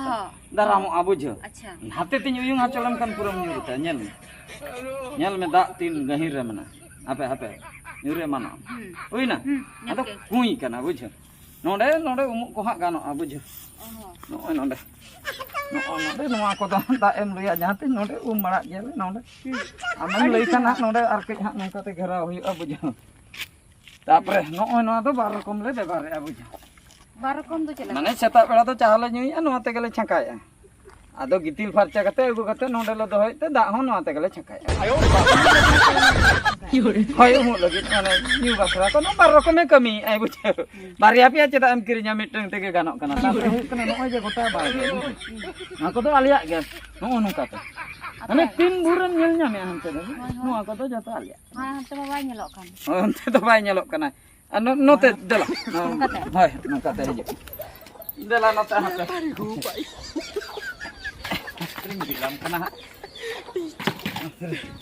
ᱫᱟᱨᱟᱢᱚᱜᱼᱟ, ᱵᱩᱡᱷᱟᱹᱣ᱾ ᱟᱪᱪᱷᱟ᱾ ᱱᱟᱛᱮ ᱛᱤᱧ ᱩᱭᱩᱝ ᱦᱚᱪᱚ ᱞᱮᱱᱠᱷᱟᱱ ᱯᱩᱨᱟᱹᱢ ᱧᱩᱨ ᱩᱛᱟᱹᱨᱟ, ᱧᱮᱞ ᱢᱮ᱾ ᱧᱮᱞ ᱢᱮ, ᱫᱟᱜ ᱛᱤᱱ ᱜᱟᱹᱦᱤᱨ ᱨᱮ ᱢᱮᱱᱟᱜᱼᱟ᱾ ᱦᱟᱯᱮ, ᱦᱟᱯᱮ, ᱧᱩᱨ ᱮᱢᱟᱱᱚᱜᱼᱟ᱾ ᱦᱩᱸ᱾ ᱦᱩᱭᱱᱟ? ᱦᱩᱸ, ᱧᱮᱞ ᱟᱫᱚ ᱠᱮᱫ᱾ ᱠᱩᱸᱭ ᱠᱟᱱᱟ, ᱵᱩᱡᱷᱟᱹᱣ᱾ ᱱᱚᱰᱮ, ᱱᱚᱰᱮ ᱩᱢᱩᱜ ᱠᱚ ᱦᱟᱸᱜ ᱜᱟᱱᱚᱜᱼᱟ, ᱵᱩᱡᱷᱟᱹᱣ᱾ ᱚ ᱦᱚᱸ᱾ ᱱᱚᱜᱼᱚᱭ ᱱᱚᱰᱮ᱾ ᱱᱚᱜᱼᱚᱭ ᱱᱚᱰᱮ, ᱱᱚᱣᱟ ᱠᱚᱫᱚ ᱫᱟᱜ ᱮᱢ ᱨᱮᱭᱟᱜ ᱡᱟᱦᱟᱸ ᱛᱤᱱ ᱱᱚᱰᱮ ᱩᱢ ᱵᱟᱲᱟᱜ ᱜᱮᱭᱟᱞᱮ, ᱱᱚᱰᱮ᱾ ᱦᱩᱸ᱾ ᱟᱢᱮᱢ ᱟᱹᱰᱤ ᱞᱟᱹᱭ ᱠᱷᱟᱱ ᱪᱮᱦᱨᱟ᱾ ᱦᱟᱸᱜ ᱱᱚᱰᱮ ᱟᱨ ᱠᱟᱹᱡ ᱦᱟᱸᱜ ᱱᱚᱝᱠᱟ ᱛᱮ ᱜᱷᱮᱨᱟᱣ ᱦᱩᱭᱩᱜᱼᱟ, ᱵᱩᱡᱷᱟᱹᱣ᱾ ᱛᱟᱯᱚᱨᱮ ᱱᱚᱜᱼᱚᱭ ᱱᱚᱣᱟ ᱫᱚ ᱵᱟᱨ ᱨᱚᱠᱚᱢ ᱞᱮ ᱵᱮᱵᱚᱦᱟᱨᱮᱜᱼᱟ, ᱵᱩᱡᱷᱟᱹᱣ᱾ ᱵᱟᱨ ᱨᱚᱠᱚᱢ ᱫᱚ ᱪᱮᱫ ᱞᱮᱠᱟ? ᱢᱟᱱᱮ ᱥᱮᱛᱟᱜ ᱵᱮᱲᱟ ᱫᱚ ᱪᱟ ᱞᱮ ᱧᱩᱭᱮᱜᱼᱟ, ᱱᱚᱣᱟ ᱛᱮᱜᱮ ᱞᱮ ᱪᱷᱟᱸᱠᱟᱭᱮᱜᱼᱟ᱾ ᱟᱫᱚ ᱜᱤᱛᱤᱞ ᱯᱷᱟᱨᱪᱟ ᱠᱟᱛᱮ ᱟᱹᱜᱩ ᱠᱟᱛᱮ ᱱᱚᱸᱰᱮ ᱞᱮ ᱫᱚᱦᱚᱭᱮᱫ ᱛᱮ ᱫᱟᱜ ᱦᱚᱸ ᱱᱚᱣᱟ ᱛᱮᱜᱮ ᱞᱮ ᱪᱷᱟᱸᱠᱟᱭᱮᱜᱼᱟ᱾ ᱦᱳᱭ, ᱩᱢᱩᱜ ᱞᱟᱹᱜᱤᱫ, ᱢᱟᱱᱮ ᱧᱩ ᱵᱟᱠᱷᱨᱟ ᱠᱚ ᱱᱚᱣᱟ ᱵᱟᱨ ᱨᱚᱠᱚᱢᱮ ᱠᱟᱹᱢᱤᱭᱮᱜᱼᱟᱭ, ᱵᱩᱡᱷᱟᱹᱣ᱾ ᱵᱟᱨᱭᱟ ᱯᱮᱭᱟ ᱪᱮᱫᱟᱜ ᱮᱢ ᱠᱤᱨᱤᱧᱟ, ᱢᱤᱫᱴᱟᱝ ᱛᱮᱜᱮ ᱜᱟᱱᱚᱜ ᱠᱟᱱᱟ᱾ ᱛᱟᱨᱯᱚᱨᱮ ᱦᱩᱭᱩᱜ ᱠᱟᱱᱟ ᱱᱚᱜᱼᱚᱭ ᱡᱮ ᱜᱚᱴᱟ ᱵᱟᱲᱜᱮ, ᱵᱩᱡᱷᱟᱹᱣ᱾ ᱱᱚᱣᱟ ᱠᱚᱫᱚ ᱟᱞᱮᱭᱟᱜ ᱜᱮ, ᱱᱚᱜᱼᱚ ᱱᱚᱝᱠᱟ ᱛᱮ᱾ ᱢᱟᱱᱮ ᱛᱤᱱ ᱵᱷᱳᱨᱮᱢ ᱧᱮᱞ ᱧᱟᱢᱮᱜᱼᱟ ᱦᱟᱱᱛᱮ ᱫᱚ, ᱦᱳᱭ, ᱦᱳᱭ᱾ ᱱᱚᱣᱟ ᱠᱚᱫᱚ ᱡᱚᱛᱚ ᱟᱞᱮᱭᱟᱜ᱾ ᱦᱮᱸ, ᱦᱟᱱᱛᱮ ᱢᱟ ᱵᱟᱭ ᱧᱮᱞᱚᱜ ᱠᱟᱱ᱾ ᱚᱱᱛᱮ ᱫᱚ ᱵᱟᱭ ᱧᱮᱞᱚᱜ ᱠᱟᱱᱟ᱾ ᱟᱨ ᱱᱚ-, ᱱᱚᱛᱮ ᱫᱮᱞᱟ᱾ ᱱᱚᱝᱠᱟᱛᱮ? ᱦᱳᱭ, ᱱᱚᱝᱠᱟᱛᱮ ᱦᱤᱡᱩᱜ᱾ ᱫᱮᱞᱟ ᱱᱚᱛᱮ ᱦᱟᱯᱮ᱾ ᱤᱧ ᱵᱤᱞᱚᱢ ᱠᱟᱱᱟ ᱦᱟᱸᱜ᱾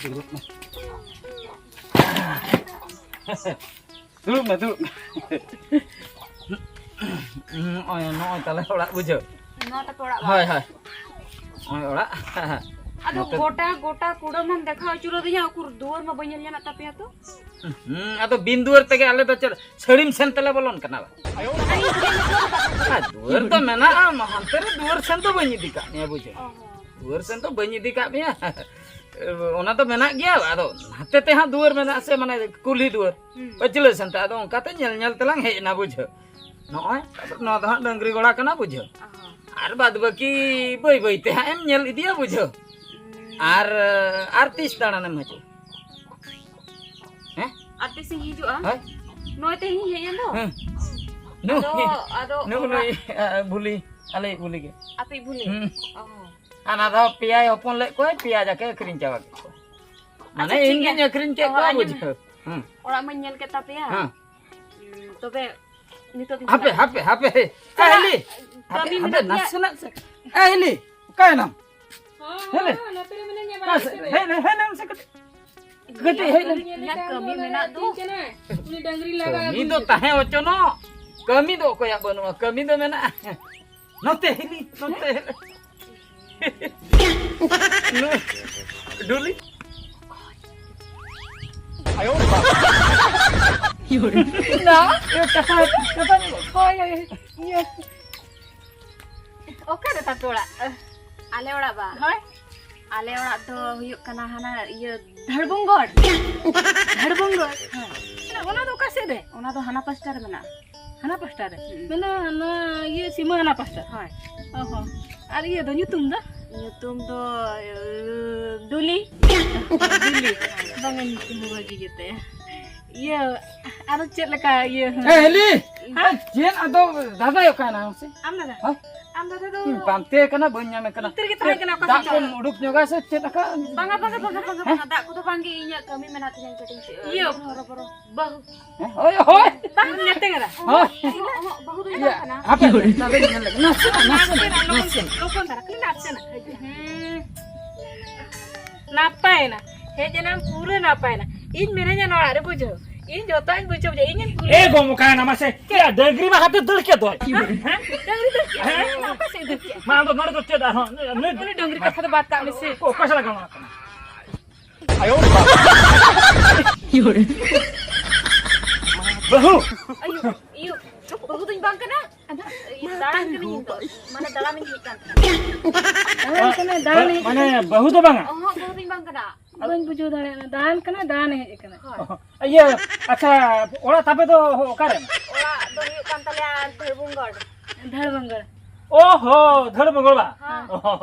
ᱫᱩᱲᱩᱵ ᱢᱮ᱾ ᱫᱩᱲᱩᱵ ᱢᱮ, ᱫᱩᱲᱩᱵ ᱢᱮ᱾ ᱱᱚᱜᱼᱚᱭ, ᱱᱚᱜᱼᱚᱭ ᱛᱟᱞᱮ ᱚᱲᱟᱜ, ᱵᱩᱡᱷᱟᱹᱣ᱾ ᱱᱚᱣᱟ ᱛᱟᱯᱮ ᱚᱲᱟᱜ ᱵᱟᱝ? ᱦᱳᱭ, ᱦᱳᱭ᱾ ᱱᱚᱜᱼᱚᱭ ᱚᱲᱟᱜ᱾ ᱟᱫᱚ ᱱᱚᱛᱮ ᱜᱚᱴᱟ, ᱜᱚᱴᱟ ᱠᱩᱰᱟᱹᱢ ᱮᱢ ᱫᱮᱠᱷᱟᱣ ᱦᱚᱪᱚ ᱞᱮᱫᱤᱧᱟ, ᱩᱠᱩᱨ ᱫᱩᱣᱟᱹᱨ ᱢᱟ ᱵᱟᱹᱧ ᱧᱮᱞ ᱧᱟᱢᱮᱫ ᱛᱟᱯᱮᱭᱟ ᱛᱚ᱾ ᱦᱩᱸ, ᱟᱫᱚ ᱵᱤᱱ ᱫᱩᱣᱟᱹᱨ ᱛᱮᱜᱮ ᱟᱞᱮ ᱫᱚ ᱪᱮᱫ ᱥᱟᱹᱲᱤᱢ ᱥᱮᱱ ᱛᱮᱞᱮ ᱵᱚᱞᱚᱱ ᱠᱟᱱᱟ ᱵᱟ? ᱟᱨ ᱫᱩᱣᱟᱹᱨ ᱫᱚ ᱢᱮᱱᱟᱜᱼᱟ, ᱢᱟ ᱦᱟᱱᱛᱮ ᱨᱮ ᱫᱩᱣᱟᱹᱨ ᱥᱮᱱ ᱫᱚ ᱵᱟᱹᱧ ᱤᱫᱤ ᱠᱟᱜ ᱢᱮᱭᱟ, ᱵᱩᱡᱷᱟᱹᱣ᱾ ᱚ ᱦᱚᱸ᱾ ᱫᱩᱣᱟᱹᱨ ᱥᱮᱱ ᱫᱚ ᱵᱟᱹᱧ ᱤᱫᱤ ᱠᱟᱜ ᱢᱮᱭᱟ᱾ ᱚᱱᱟ ᱫᱚ ᱢᱮᱱᱟᱜ ᱜᱮᱭᱟ, ᱟᱫᱚ ᱱᱟᱛᱮ ᱛᱮ ᱦᱟᱸᱜ ᱫᱩᱣᱟᱹᱨ ᱢᱮᱱᱟᱜᱼᱟ ᱥᱮ, ᱢᱟᱱᱮ ᱠᱩᱞᱦᱤ ᱫᱩᱣᱟᱹᱨ᱾ ᱦᱩᱸ᱾ ᱯᱟᱹᱪᱷᱞᱟᱹ ᱥᱮᱱ ᱛᱮ, ᱟᱫᱚ ᱚᱱᱠᱟᱛᱮ ᱧᱮᱞ ᱧᱮᱞ ᱛᱮᱞᱟᱝ ᱦᱮᱡ ᱮᱱᱟ, ᱵᱩᱡᱷᱟᱹᱣ᱾ ᱱᱚᱜᱼᱚᱭ ᱱᱚᱣᱟ ᱫᱚ ᱦᱟᱸᱜ ᱰᱟᱹᱝᱨᱤ ᱜᱚᱲᱟ ᱠᱟᱱᱟ, ᱵᱩᱡᱷᱟᱹᱣ᱾ ᱚ᱾ ᱟᱨ ᱵᱟᱫ ᱵᱟᱹᱠᱤ ᱵᱟᱹᱭ ᱵᱟᱹᱭ ᱛᱮ ᱦᱟᱸᱜ ᱮᱢ ᱧᱮᱞ ᱤᱫᱤᱭᱟ, ᱵᱩᱡᱷᱟᱹᱣ᱾ ᱦᱩᱸ᱾ ᱟᱨ, ᱟᱨ ᱛᱤᱥ ᱫᱟᱬᱟᱱᱮᱢ ᱦᱤᱡᱩᱜᱼᱟ? ᱦᱮᱸ? ᱟᱨ ᱛᱤᱥᱤᱧ ᱦᱤᱡᱩᱜᱼᱟ? ᱦᱳᱭ᱾ ᱱᱚᱜᱼᱚᱭ ᱛᱮᱦᱮᱧ ᱤᱧ ᱦᱮᱡ ᱮᱱ ᱫᱚ᱾ ᱦᱮᱸ᱾ ᱱᱩᱭ, ᱟᱫᱚ, ᱟᱫᱚ ᱱᱩᱭ, ᱚᱲᱟᱜ ᱱᱩᱭ, ᱟ, ᱵᱷᱩᱞᱤ, ᱟᱞᱮᱭᱤᱡ ᱵᱷᱩᱞᱤ ᱜᱮ᱾ ᱟᱯᱮᱭᱤᱡ ᱵᱷᱩᱞᱤ? ᱦᱩᱸ᱾ ᱚ᱾ ᱦᱟᱱᱟ ᱫᱷᱟᱣ ᱯᱮᱭᱟᱭ ᱦᱚᱯᱚᱱ ᱞᱮᱫ ᱠᱚᱣᱟᱭ, ᱯᱮᱭᱟ ᱡᱟᱠᱮ ᱟᱹᱠᱷᱨᱤᱧ ᱪᱟᱵᱟ ᱠᱮᱫ ᱠᱚᱣᱟ᱾ ᱢᱟᱱᱮ ᱟᱪᱪᱷᱟ, ᱴᱷᱤᱠ ᱤᱧ ᱜᱮᱭᱟ᱾ ᱜᱤᱧ ᱟᱹᱠᱷᱨᱤᱧ ᱠᱮᱫ ᱚ, ᱠᱚᱣᱟ, ᱟᱸᱡᱚᱢ ᱵᱩᱡᱷᱟᱹᱣ᱾ ᱢᱮ᱾ ᱦᱩᱸ᱾ ᱚᱲᱟᱜ ᱢᱟᱧ ᱧᱮᱞ ᱠᱮᱫ ᱛᱟᱯᱮᱭᱟ᱾ ᱦᱮᱸ᱾ ᱩᱸ, ᱛᱚᱵᱮ ᱱᱤᱛᱚᱜ ᱫᱚᱧ ᱦᱟᱯᱮ, ᱪᱟᱞᱟᱜ ᱦᱟᱯᱮ, ᱦᱟᱯᱮ, ᱦᱮ᱾ ᱪᱟᱞᱟᱜ ᱮ, ᱦᱤᱞᱤ᱾ ᱠᱟᱹᱢᱤ ᱦᱟᱯᱮ, ᱢᱮᱱᱟᱜ ᱦᱟᱯᱮ, ᱜᱮᱭᱟ᱾ ᱱᱟᱥᱮᱱᱟᱜ ᱥᱮ-, ᱮ, ᱦᱤᱞᱤ, ᱚᱠᱟᱭᱮᱱᱟᱢ? ᱦᱚᱸ, ᱦᱮᱞᱮ᱾ ᱦᱚᱸ, ᱱᱚᱛᱮ ᱨᱮ ᱢᱤᱱᱟᱹᱧᱟ, ᱚᱠᱟ ᱵᱟᱲᱜᱮ ᱥᱮᱫ ᱥᱮᱫ ᱨᱮ᱾ ᱦᱮᱡ ᱞᱮᱱ, ᱦᱮᱡ ᱞᱮᱱ ᱥᱮ ᱠᱟᱹᱴᱤᱡ᱾ ᱠᱟᱹᱴᱤᱡ ᱦᱮᱡ ᱞᱮᱱ᱾ ᱤᱧᱟᱹᱜ ᱠᱟᱹᱢᱤ ᱢᱮᱱᱟᱜ ᱫᱚ᱾ ᱩᱱᱤ ᱰᱟᱹᱝᱨᱤ ᱞᱟᱜᱟ ᱠᱟᱹᱢᱤ ᱟᱹᱜᱩ ᱫᱚ ᱠᱟᱛᱮ᱾ ᱛᱟᱦᱮᱸ ᱦᱚᱪᱚᱱᱚᱜ, ᱠᱟᱹᱢᱤ ᱫᱚ ᱚᱠᱚᱭᱟᱜ ᱵᱟᱹᱱᱩᱜᱼᱟ, ᱠᱟᱹᱢᱤ ᱫᱚ ᱢᱮᱱᱟᱜᱼᱟ᱾ ᱱᱚᱛᱮ ᱦᱤᱞᱤ, ᱱᱚᱛᱮ ᱦᱤᱞᱤ᱾ ᱱᱩᱭ ᱰᱩᱞᱤ᱾ ᱟᱭᱳ ᱵᱟᱵᱟ᱾ ᱱᱟ, ᱤᱭᱟᱹ ᱠᱟᱛᱷᱟ, ᱠᱟᱛᱷᱟ, ᱦᱳᱭ, ᱦᱳᱭ, ᱤᱭᱟᱹ᱾ ᱚᱠᱟᱨᱮ ᱛᱟᱯᱮ ᱚᱲᱟᱜ? ᱟᱞᱮ ᱚᱲᱟᱜ ᱵᱟ? ᱦᱳᱭ᱾ ᱟᱞᱮ ᱚᱲᱟᱜ ᱫᱚ ᱦᱩᱭᱩᱜ ᱠᱟᱱᱟ ᱦᱟᱱᱟ ᱤᱭᱟᱹ ᱫᱷᱟᱲᱵᱩᱝᱜᱚᱲ᱾ ᱫᱷᱟᱲᱵᱩᱝᱜᱚᱲ? ᱦᱮᱸ᱾ ᱚᱱᱟ ᱫᱚ ᱚᱠᱟ ᱥᱮᱫ ᱨᱮ? ᱚᱱᱟ ᱫᱚ ᱦᱟᱱᱟ ᱯᱟᱥᱴᱟ ᱨᱮ ᱢᱮᱱᱟᱜᱼᱟ᱾ ᱦᱟᱱᱟ ᱯᱟᱥᱴᱟ ᱨᱮ? ᱦᱩᱸ᱾ ᱢᱟᱱᱮ ᱦᱟᱱᱟ ᱤᱭᱟᱹ ᱥᱤᱢᱟᱹ ᱦᱟᱱᱟ ᱯᱟᱥᱴᱟ? ᱦᱳᱭ᱾ ᱚ ᱦᱚᱸ᱾ ᱟᱨ ᱤᱭᱟᱹ ᱫᱚ ᱧᱩᱛᱩᱢ ᱫᱚ? ᱧᱩᱛᱩᱢ ᱫᱚ, ᱤᱭᱟᱹ, ᱰᱩᱞᱤ᱾ ᱰᱩᱞᱤ᱾ ᱵᱟᱝᱟ, ᱧᱩᱛᱩᱢ ᱦᱚᱸ ᱵᱷᱟᱹᱜᱤ ᱜᱮᱛᱟᱭᱟ᱾ ᱤᱭᱟᱹ, ᱟᱨᱚ ᱪᱮᱫ ᱞᱮᱠᱟ ᱤᱭᱟᱹ? ᱮ, ᱦᱤᱞᱤ! ᱦᱮᱸ? ᱪᱮᱫ ᱟᱫᱚ ᱫᱟᱫᱟᱭ ᱚᱠᱟᱭᱮᱱᱟ ᱢᱟᱥᱮ? ᱟᱢ ᱫᱟᱫᱟ? ᱦᱮᱸ? ᱟᱢ ᱫᱟᱫᱟ ᱫᱚ ᱤᱧ ᱯᱟᱱᱛᱮ ᱠᱟᱱᱟ, ᱵᱟᱹᱧ ᱧᱟᱢᱮ ᱠᱟᱱᱟ᱾ ᱱᱚᱛᱮ ᱨᱮᱜᱮ ᱛᱟᱦᱮᱸ ᱠᱟᱱᱟ, ᱚᱠᱟ ᱫᱟᱜ ᱥᱮᱫ ᱠᱚᱢ ᱪᱟᱞᱟᱣ? ᱩᱰᱩᱠ ᱧᱚᱜᱟ ᱥᱮ ᱪᱮᱫ ᱞᱮᱠᱟ? ᱵᱟᱝᱟ, ᱵᱟᱝᱟ, ᱵᱟᱝᱟ, ᱵᱟᱝᱟ, ᱦᱮᱸ? ᱵᱟᱝᱟ, ᱫᱟᱜ ᱠᱚᱫᱚ ᱵᱟᱝᱜᱮ, ᱤᱧᱟᱹᱜ ᱠᱟᱹᱢᱤ ᱢᱮᱱᱟᱜ ᱛᱤᱧᱟᱹ, ᱠᱟᱹᱴᱤᱡ ᱤᱭᱟᱹ, ᱦᱚᱨᱚᱵᱚᱨᱚ᱾ ᱵᱟᱹᱦᱩ᱾ ᱦᱮᱸ? ᱦᱳᱭ, ᱦᱳᱭ᱾ ᱵᱟᱝ ᱧᱮᱞ ᱛᱮ ᱠᱟᱱᱟ᱾ ᱦᱳᱭ᱾ ᱚᱦᱚᱸ, ᱚᱦᱚᱸ, ᱵᱟᱹᱦᱩ ᱫᱚᱧ ᱤᱭᱟᱹ, ᱵᱟᱝ ᱠᱟᱱᱟ᱾ ᱦᱟᱯᱮ, ᱦᱟᱯᱮ, ᱱᱟᱥᱮᱱᱟᱜ, ᱱᱟᱥᱮᱱᱟᱜ, ᱱᱟᱥᱮᱱᱟᱜ, ᱱᱟᱥᱮᱱᱟᱜ᱾ ᱞᱚᱜᱚᱱ ᱫᱷᱟᱨᱟ, ᱠᱷᱟᱹᱞᱤ ᱱᱟᱥᱮᱱᱟᱜ᱾ ᱦᱮᱸ᱾ ᱱᱟᱯᱟᱭᱮᱱᱟ᱾ ᱦᱮᱡ ᱮᱱᱟᱢ, ᱯᱩᱨᱟᱹ ᱱᱟᱯᱟᱭᱮᱱᱟ᱾ ᱤᱧ ᱢᱤᱱᱟᱹᱧᱟ ᱱᱚᱣᱟ ᱚᱲᱟᱜ ᱨᱮ, ᱵᱩᱡᱷᱟᱹᱣ᱾ ᱤᱧ ᱡᱚᱛᱚᱧ ᱵᱩᱡᱷᱟᱹᱣ ᱵᱩᱡᱷᱟᱹᱣ᱾ ᱤᱧᱮᱢ ᱠᱩᱞᱤ ᱮ ᱜᱚᱢ, ᱚᱠᱟᱭᱮᱱᱟᱢ ᱢᱟᱥᱮ? ᱪᱮᱫ? ᱭᱟ, ᱰᱟᱹᱝᱨᱤ ᱢᱟ ᱦᱟᱛᱮ ᱫᱟᱹᱲ ᱠᱮᱫ ᱫᱚᱭ᱾ ᱦᱮᱸ? ᱰᱟᱹᱝᱨᱤ ᱫᱚ ᱪᱮᱫ? ᱦᱮᱸ? ᱚᱠᱟ ᱥᱮᱫ ᱫᱟᱹᱲ ᱠᱮᱫ? ᱢᱟ, ᱟᱢ ᱫᱚ ᱱᱚᱰᱮ ᱫᱚ ᱪᱮᱫ ᱟᱨᱦᱚᱸ? ᱱᱩᱭ ᱩᱱᱤ ᱰᱟᱹᱝᱨᱤ ᱠᱟᱛᱷᱟ ᱫᱚ ᱵᱟᱫ ᱠᱟᱜ ᱢᱮᱥᱮ᱾ ᱚᱠᱚ-, ᱚᱠᱟ ᱥᱮᱫ ᱞᱟᱜᱟᱣ ᱠᱟᱱᱟ? ᱟᱭᱳ ᱵᱟᱵᱟ᱾ ᱵᱟᱹᱦᱩ᱾ ᱟᱭᱳ, ᱤᱭᱩ, ᱵᱟᱹᱦᱩ ᱫᱚᱧ ᱵᱟᱝ ᱠᱟᱱᱟ᱾ ᱟᱫᱚ, ᱤᱭᱟᱹ, ᱫᱟᱬᱟᱱ ᱠᱟᱹᱱᱟᱹᱧ ᱤᱧ ᱫᱚ᱾ ᱢᱟᱱᱮ, ᱫᱟᱬᱟᱱᱤᱧ ᱦᱮᱡ ᱠᱟᱱ ᱛᱟᱦᱮᱸᱱᱟ᱾ ᱫᱟᱬᱟᱱ ᱠᱟᱱᱟᱭ, ᱫᱟᱬᱟᱱ ᱦᱮᱡ ᱢᱟᱱᱮ, ᱠᱟᱱᱟ᱾ ᱵᱟᱹᱦᱩ ᱫᱚ ᱵᱟᱝᱟ? ᱚᱦᱚᱸ, ᱵᱟᱹᱦᱩ ᱫᱚᱧ ᱵᱟᱝ ᱠᱟᱱᱟ᱾ ᱵᱟᱹᱧ ᱵᱩᱡᱷᱟᱹᱣ ᱫᱟᱲᱮᱭᱟᱜ ᱠᱟᱱᱟ᱾ ᱫᱟᱬᱟᱱ ᱠᱟᱱᱟᱭ, ᱫᱟᱬᱟᱱ ᱦᱮᱡ ᱠᱟᱱᱟ᱾ ᱦᱳᱭ᱾ ᱤᱭᱟᱹ, ᱟᱪᱪᱷᱟ, ᱚᱲᱟᱜ ᱛᱟᱯᱮ ᱫᱚ ᱚᱠᱟᱨᱮ? ᱚᱲᱟᱜ ᱫᱚ ᱦᱩᱭᱩᱜ ᱛᱟᱞᱮᱭᱟ ᱫᱷᱟᱹᱲᱵᱩᱝᱜᱚᱲ᱾ ᱫᱷᱟᱹᱲᱵᱩᱝᱜᱚᱲ᱾ ᱳᱦᱳ, ᱫᱷᱟᱹᱲᱵᱩᱝᱜᱚᱲ ᱵᱟ᱾ ᱦᱮᱸ᱾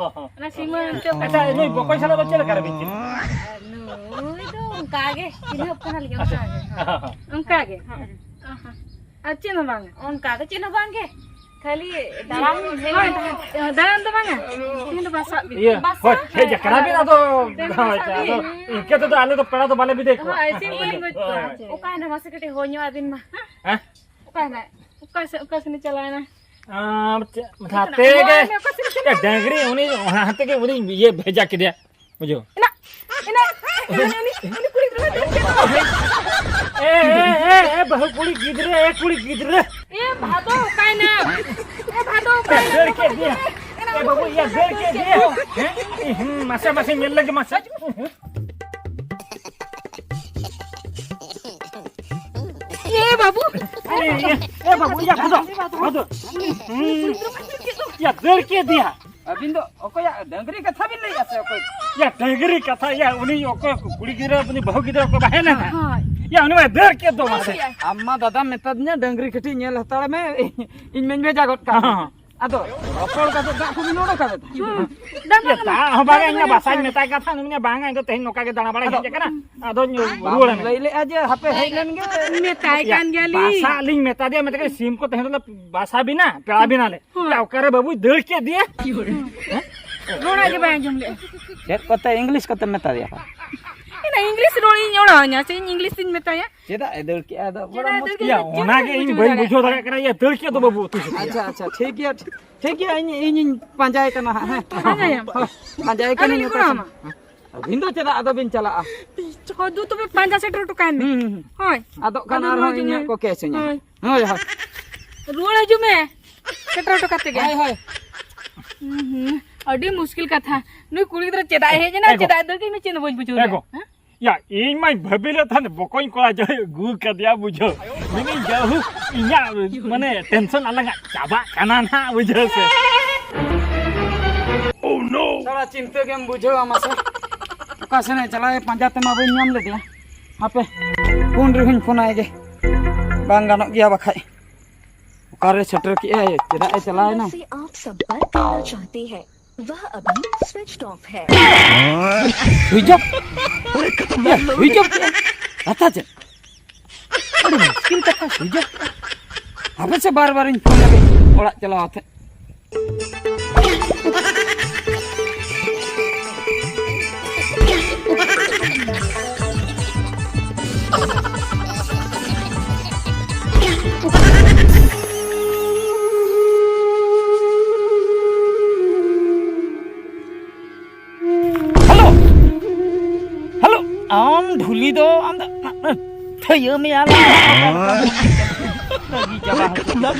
ᱚᱱᱟ ᱥᱤᱢᱟᱹ ᱪᱚᱯ᱾ ᱟᱪᱪᱷᱟ, ᱱᱩᱭ ᱵᱚᱠᱚᱧ ᱥᱟᱞᱟᱜ ᱫᱚ ᱪᱮᱫ ᱞᱮᱠᱟ ᱨᱮ ᱵᱤᱱ ᱪᱤᱱᱦᱟᱹᱣ? ᱱᱩᱭ ᱫᱚ ᱚᱱᱠᱟ ᱜᱮ, ᱪᱤᱱᱦᱟᱹᱯ ᱠᱟᱱᱟ ᱞᱤᱧ, ᱚᱱᱠᱟ ᱜᱮ᱾ ᱚᱱᱠᱟ ᱜᱮ? ᱦᱮᱸ᱾ ᱟᱨ ᱪᱮᱫ ᱦᱚᱸ ᱵᱟᱝᱟ? ᱚᱱᱠᱟ ᱫᱚ ᱪᱮᱫ ᱦᱚᱸ ᱵᱟᱝ ᱜᱮ, ᱠᱷᱟᱹᱞᱤ ᱫᱟᱬᱟᱱ ᱦᱮᱡ ᱦᱳᱭ, ᱞᱮᱱᱟ᱾ ᱫᱟᱬᱟᱱ ᱫᱚ ᱵᱟᱝᱟ, ᱛᱮᱦᱮᱧ ᱫᱚ ᱵᱟᱥᱟᱜ ᱵᱤᱱ᱾ ᱤᱭᱟᱹ, ᱵᱟᱥᱟ? ᱦᱳᱭ, ᱦᱮᱡ ᱟᱠᱟᱱᱟ ᱵᱤᱱ, ᱟᱫᱚ, ᱛᱮᱦᱮᱧ ᱫᱚ ᱦᱳᱭ, ᱵᱟᱥᱟᱜ ᱟᱫᱚ ᱵᱤᱱ᱾ ᱤᱱᱠᱟᱹ ᱛᱮᱫᱚ ᱟᱞᱮ ᱫᱚ ᱯᱮᱲᱟ ᱫᱚ ᱵᱟᱞᱮ ᱵᱤᱫᱟᱹᱭ ᱠᱚᱣᱟ᱾ ᱦᱳᱭ, ᱥᱤᱢ ᱠᱚᱞᱤᱧ ᱜᱚᱡ ᱠᱚᱣᱟ᱾ ᱦᱳᱭ᱾ ᱚᱠᱟᱭᱮᱱᱟ ᱢᱟᱥᱮ, ᱠᱟᱹᱴᱤᱡ ᱦᱳᱭ ᱧᱚᱜ ᱟᱹᱵᱤᱱ ᱢᱟ᱾ ᱦᱮᱸ? ᱚᱠᱟᱭᱮᱱᱟ? ᱚᱠᱟ ᱥᱮᱫ, ᱚᱠᱟ ᱥᱮᱱᱮ ᱪᱟᱞᱟᱣᱮᱱᱟ? ᱟᱨ ᱪᱮᱫ, ᱚᱠᱟ ᱥᱮᱱᱮ ᱦᱟᱱᱛᱮ ᱜᱮ, ᱪᱟᱞᱟᱣᱮᱱᱟ? ᱮ, ᱰᱟᱝᱨᱤ ᱩᱱᱤ ᱦᱟᱱᱛᱮ ᱜᱮ ᱩᱱᱤ ᱤᱭᱟᱹ ᱵᱷᱮᱡᱟ ᱠᱮᱫᱮᱭᱟ, ᱵᱩᱡᱷᱟᱹᱣ? ᱮᱱᱟ, ᱮᱱᱟ, ᱩᱱᱤ, ᱩᱱᱤ ᱠᱩᱲᱤ ᱜᱤᱫᱽᱨᱟᱹ ᱫᱚ ᱪᱮᱫ ᱦᱚᱸ ᱵᱟᱝ᱾ ᱮ, ᱮ, ᱮ, ᱮ, ᱵᱟᱹᱦᱩ ᱠᱩᱲᱤ ᱜᱤᱫᱽᱨᱟᱹ, ᱮ, ᱠᱩᱲᱤ ᱜᱤᱫᱽᱨᱟᱹ᱾ ᱮ, ᱵᱷᱟᱫᱚ ᱚᱠᱟᱭᱮᱱᱟ? ᱮ, ᱵᱷᱟᱫᱚ ᱚᱠᱟᱭᱮᱱᱟ? ᱫᱟᱹᱲ ᱠᱮᱫ ᱫᱚᱭᱟ᱾ ᱮ, ᱵᱟᱹᱵᱩ, ᱤᱭᱟᱹ, ᱫᱟᱹᱲ ᱠᱮᱫ ᱫᱚᱭᱟ᱾ ᱦᱮᱸ? ᱦᱩᱸ, ᱢᱟᱥᱮ, ᱢᱟᱥᱮ, ᱧᱮᱞ ᱞᱮᱜᱮ, ᱢᱟᱥᱮ᱾ ᱮ, ᱵᱟᱹᱵᱩ᱾ ᱮ, ᱮ, ᱮ, ᱵᱟᱹᱵᱩ, ᱤᱭᱟᱹ, ᱵᱷᱟᱫᱚ, ᱵᱷᱟᱫᱚ᱾ ᱦᱩᱸ᱾ ᱤᱭᱟᱹ, ᱫᱟᱹᱲ ᱠᱮᱫ ᱫᱚᱭᱟ᱾ ᱟᱹᱵᱤᱱ ᱫᱚ ᱚᱠᱚᱭᱟᱜ ᱰᱟᱹᱝᱨᱤ ᱠᱟᱛᱷᱟ ᱵᱤᱱ ᱞᱟᱹᱭᱮᱫᱼᱟ ᱥᱮ ᱚᱠᱚᱭ? ᱭᱟ, ᱰᱟᱹᱝᱨᱤ ᱠᱟᱛᱷᱟ, ᱭᱟ, ᱩᱱᱤ ᱚᱠᱚᱭ ᱠᱩᱲᱤ ᱜᱤᱫᱽᱨᱟᱹ, ᱩᱱᱤ ᱵᱟᱹᱦᱩ ᱜᱤᱫᱽᱨᱟᱹ ᱚᱠᱚᱭ ᱵᱟᱭ ᱦᱮᱡ ᱞᱮᱱᱟ? ᱦᱳᱭ᱾ ᱭᱟ, ᱩᱱᱤ ᱢᱟᱭ ᱫᱟᱹᱲ ᱠᱮᱫ ᱫᱚ ᱢᱟᱥᱮ᱾ ᱟᱢ ᱢᱟ ᱫᱟᱫᱟ ᱢᱮᱛᱟᱫᱤᱧᱟ, "ᱰᱟᱹᱝᱨᱤ ᱠᱟᱹᱴᱤᱡ ᱧᱮᱞ ᱦᱟᱛᱟᱲ ᱢᱮ, ᱤᱧ ᱢᱟᱧ ᱵᱷᱮᱡᱟ ᱜᱚᱫ ᱠᱟᱜ ᱢᱮ᱾" ᱦᱚᱸ, ᱦᱚᱸ᱾ ᱟᱫᱚ ᱨᱚᱯᱚᱲ ᱠᱟᱛᱮ ᱫᱟᱜ ᱠᱚᱵᱤᱱ ᱚᱰᱚᱠ ᱠᱟᱫᱟ? ᱦᱩᱸ᱾ ᱫᱟᱜ ᱭᱟ, ᱵᱟᱝ ᱫᱟᱜ ᱦᱚᱸ ᱵᱟᱝ, ᱫᱟᱜ ᱤᱧ ᱢᱟ ᱵᱟᱝ ᱵᱟᱥᱟᱧ ᱢᱮᱛᱟᱭ ᱠᱟᱱ ᱛᱟᱦᱮᱸᱫ, ᱩᱱᱤ ᱢᱟ ᱵᱟᱝ, ᱤᱧ ᱫᱚ ᱛᱮᱦᱮᱧ ᱱᱚᱝᱠᱟ ᱜᱮ ᱫᱟᱬᱟ ᱵᱟᱲᱟᱭ ᱟᱫᱚ ᱦᱮᱡ ᱟᱠᱟᱱᱟ᱾ ᱟᱫᱚᱧ ᱵᱟᱢ ᱨᱩᱣᱟᱹᱲ ᱮᱱᱟ᱾ ᱞᱟᱹᱭ ᱞᱮᱜᱼᱟ ᱡᱮ ᱦᱟᱯᱮ ᱦᱮᱡ ᱞᱮᱱ ᱜᱮ᱾ ᱢᱮᱛᱟᱭ ᱭᱟ, ᱠᱟᱱ ᱜᱮᱭᱟᱞᱤᱧ᱾ ᱵᱟᱥᱟ ᱟᱹᱞᱤᱧ ᱢᱮᱛᱟ ᱫᱮᱭᱟ, ᱢᱮᱛᱟ ᱫᱮᱭᱟ, ᱥᱤᱢ ᱠᱚ ᱛᱮᱦᱮᱧ ᱫᱚᱞᱮ ᱵᱟᱥᱟ ᱵᱤᱱᱟ, ᱯᱮᱲᱟ ᱵᱤᱱᱟᱞᱮ᱾ ᱦᱳᱭ᱾ ᱭᱟ, ᱚᱠᱟᱨᱮ ᱵᱟᱹᱵᱩᱭ ᱫᱟᱹᱲ ᱠᱮᱫ ᱫᱮᱭᱟ? ᱦᱮᱸ? ᱨᱚᱲᱟᱜ ᱜᱮ ᱵᱟᱭ ᱟᱸᱡᱚᱢ ᱞᱮᱜᱼᱟ᱾ ᱪᱮᱫ ᱠᱚᱛᱮ ᱤᱝᱞᱤᱥ ᱠᱚᱛᱮ ᱢᱮᱛᱟ ᱫᱮᱭᱟ? ᱤᱧ ᱫᱚ ᱤᱝᱞᱤᱥ ᱨᱚᱲ ᱤᱧ ᱚᱲᱟᱣ ᱤᱧᱟ, ᱥᱮ ᱤᱧ ᱤᱝᱞᱤᱥ ᱤᱧ ᱢᱮᱛᱟᱭᱟ? ᱪᱮᱫᱟᱜ ᱮ ᱫᱟᱹᱲ ᱠᱮᱜᱼᱟ? ᱟᱫᱚ ᱪᱮᱫᱟᱜ ᱮ ᱫᱟᱹᱲ ᱠᱮᱜᱼᱟ? ᱭᱟ, ᱪᱮᱫ ᱚᱱᱟ ᱜᱮ ᱦᱚᱸ ᱤᱧ ᱵᱟᱹᱧ ᱵᱩᱡᱷᱟᱹᱣ ᱵᱩᱡᱷᱟᱹᱣ ᱫᱟᱲᱮᱭᱟᱜ ᱫᱟᱲᱮᱭᱟᱜ ᱠᱟᱱᱟ᱾ ᱭᱟ, ᱫᱟᱹᱲ ᱠᱮᱫ ᱫᱚ ᱵᱟᱹᱵᱩ ᱩᱛᱩ ᱥᱩᱛᱩ᱾ ᱟᱪᱪᱷᱟ, ᱟᱪᱪᱷᱟ, ᱴᱷᱤᱠ ᱜᱮᱭᱟ, ᱴᱷᱤᱠ, ᱴᱷᱤᱠ ᱜᱮᱭᱟ, ᱤᱧ, ᱤᱧᱤᱧ ᱯᱟᱸᱡᱟᱭᱮ ᱠᱟᱱᱟ ᱦᱟᱸᱜ, ᱦᱮᱸ᱾ ᱯᱟᱸᱡᱟᱭᱮᱢ᱾ ᱦᱳᱭ, ᱯᱟᱸᱡᱟᱭᱮ ᱟᱹᱞᱤᱧ ᱠᱟᱹᱱᱟᱹᱧ ᱞᱤᱧ ᱚᱠᱟ ᱜᱚᱲᱚ ᱥᱮᱫ᱾ ᱟᱢᱟ᱾ ᱟᱹᱵᱤᱱ ᱫᱚ ᱪᱮᱫᱟᱜ ᱟᱫᱚ ᱵᱤᱱ ᱪᱟᱞᱟᱜᱼᱟ? ᱦᱚᱸ, ᱫᱩ ᱛᱚᱵᱮ ᱯᱟᱸᱡᱟ ᱥᱮᱴᱮᱨ ᱦᱚᱴᱚ ᱠᱟᱭ ᱢᱮ᱾ ᱦᱩᱸ, ᱦᱩᱸ, ᱦᱩᱸ᱾ ᱦᱳᱭ᱾ ᱟᱫᱚᱜ ᱠᱷᱟᱱ ᱟᱫᱚ ᱟᱨᱦᱚᱸ ᱨᱩᱣᱟᱹᱲ ᱦᱤᱡᱩᱜ ᱤᱧᱟᱹᱜ ᱢᱮ᱾ ᱠᱚ ᱠᱮᱥ ᱟᱹᱧᱟ᱾ ᱦᱳᱭ᱾ ᱦᱳᱭ, ᱦᱳᱭ᱾ ᱨᱩᱣᱟᱹᱲ ᱦᱤᱡᱩᱜ ᱢᱮ᱾ ᱥᱮᱴᱮᱨ ᱦᱚᱴᱚ ᱠᱟᱛᱮ ᱜᱮ᱾ ᱦᱳᱭ, ᱦᱳᱭ᱾ ᱦᱩᱸ, ᱦᱩᱸ᱾ ᱟᱹᱰᱤ ᱢᱩᱥᱠᱤᱞ ᱠᱟᱛᱷᱟ᱾ ᱱᱩᱭ ᱠᱩᱲᱤ ᱜᱤᱫᱽᱨᱟᱹ ᱪᱮᱫᱟᱜ ᱮ ᱦᱮᱡ ᱮᱱᱟ, ᱮ ᱜᱚ᱾ ᱪᱮᱫᱟᱜ ᱮ ᱫᱟᱹᱲ ᱠᱮᱫ, ᱤᱧ ᱢᱟ ᱪᱮᱫ ᱦᱚᱸ ᱵᱟᱹᱧ ᱵᱩᱡᱷᱟᱹᱣ ᱮ ᱞᱮᱜᱼᱟ᱾ ᱜᱚ᱾ ᱦᱮᱸ? ᱭᱟ, ᱤᱧ ᱢᱟᱧ ᱵᱷᱟᱹᱵᱤ ᱞᱮᱫ ᱛᱟᱦᱮᱸᱫ ᱵᱚᱠᱚᱧ ᱠᱚᱲᱟ ᱡᱟᱦᱟᱸᱭ ᱟᱹᱜᱩ ᱠᱟᱫᱮᱭᱟ, ᱵᱩᱡᱷᱟᱹᱣ᱾ ᱢᱮᱱᱟᱹᱧ, ᱡᱟᱭᱦᱳᱠ, ᱤᱧᱟᱹᱜ ᱢᱟᱱᱮ ᱴᱮᱱᱥᱚᱱ ᱟᱞᱟᱝᱟᱜ ᱪᱟᱵᱟᱜ ᱠᱟᱱᱟ ᱱᱟᱦᱟᱜ, ᱵᱩᱡᱷᱟᱹᱣ ᱥᱮ᱾ ᱥᱟᱞᱟ ᱪᱤᱱᱛᱟᱹ ᱜᱮᱢ ᱵᱩᱡᱷᱟᱹᱣᱟ ᱢᱟᱥᱮ᱾ ᱚᱠᱟ ᱥᱮᱱᱮ ᱪᱟᱞᱟᱣ, ᱯᱟᱸᱡᱟ ᱛᱮᱢᱟ ᱵᱟᱹᱧ ᱧᱟᱢ ᱞᱮᱫᱮᱭᱟ᱾ ᱦᱟᱯᱮ, ᱯᱷᱳᱱ ᱨᱮᱦᱚᱸᱧ ᱯᱷᱳᱱᱟᱭ ᱜᱮ᱾ ᱵᱟᱝ ᱜᱟᱱᱚᱜ ᱜᱮᱭᱟ ᱵᱟᱠᱷᱟᱡ᱾ ᱚᱠᱟᱨᱮ ᱥᱮᱴᱮᱨ ᱠᱮᱜᱼᱟᱭ? ᱪᱮᱫᱟᱜ ᱮ ᱪᱟᱞᱟᱣ ᱮᱱᱟ? से आप संपर्क करना चाहते हैं, वह अभी स्विच ऑफ है। Switch off? ᱮ, ᱥᱩᱭᱤᱪ ᱚᱯᱷ ᱠᱮᱜᱼᱟᱭ? ᱠᱟᱛᱷᱟ ᱪᱮᱫ? ᱟᱹᱰᱤ ᱢᱩᱥᱠᱤᱞ ᱠᱟᱛᱷᱟ, ᱥᱩᱭᱤᱪ ᱚᱯᱷ ᱠᱮᱜᱼᱟᱭ᱾ ᱦᱟᱯᱮ ᱥᱮ, ᱵᱟᱨ ᱵᱟᱨᱤᱧ ᱯᱷᱳᱱ ᱞᱮᱜᱮ ᱚᱲᱟᱜ ᱪᱟᱞᱟᱣ ᱟᱛᱮ᱾ ᱦᱮᱞᱳ, ᱦᱮᱞᱳ, ᱟᱢ ᱰᱷᱩᱞᱤ ᱫᱚ ᱟᱢ ᱫᱚ ᱛᱷᱟᱹᱭᱟᱹ ᱢᱮᱭᱟ ᱞᱟᱝ᱾ ᱨᱟᱹᱜᱤ ᱪᱟᱵᱟ ᱦᱚᱪᱚ ᱠᱮᱫᱟ᱾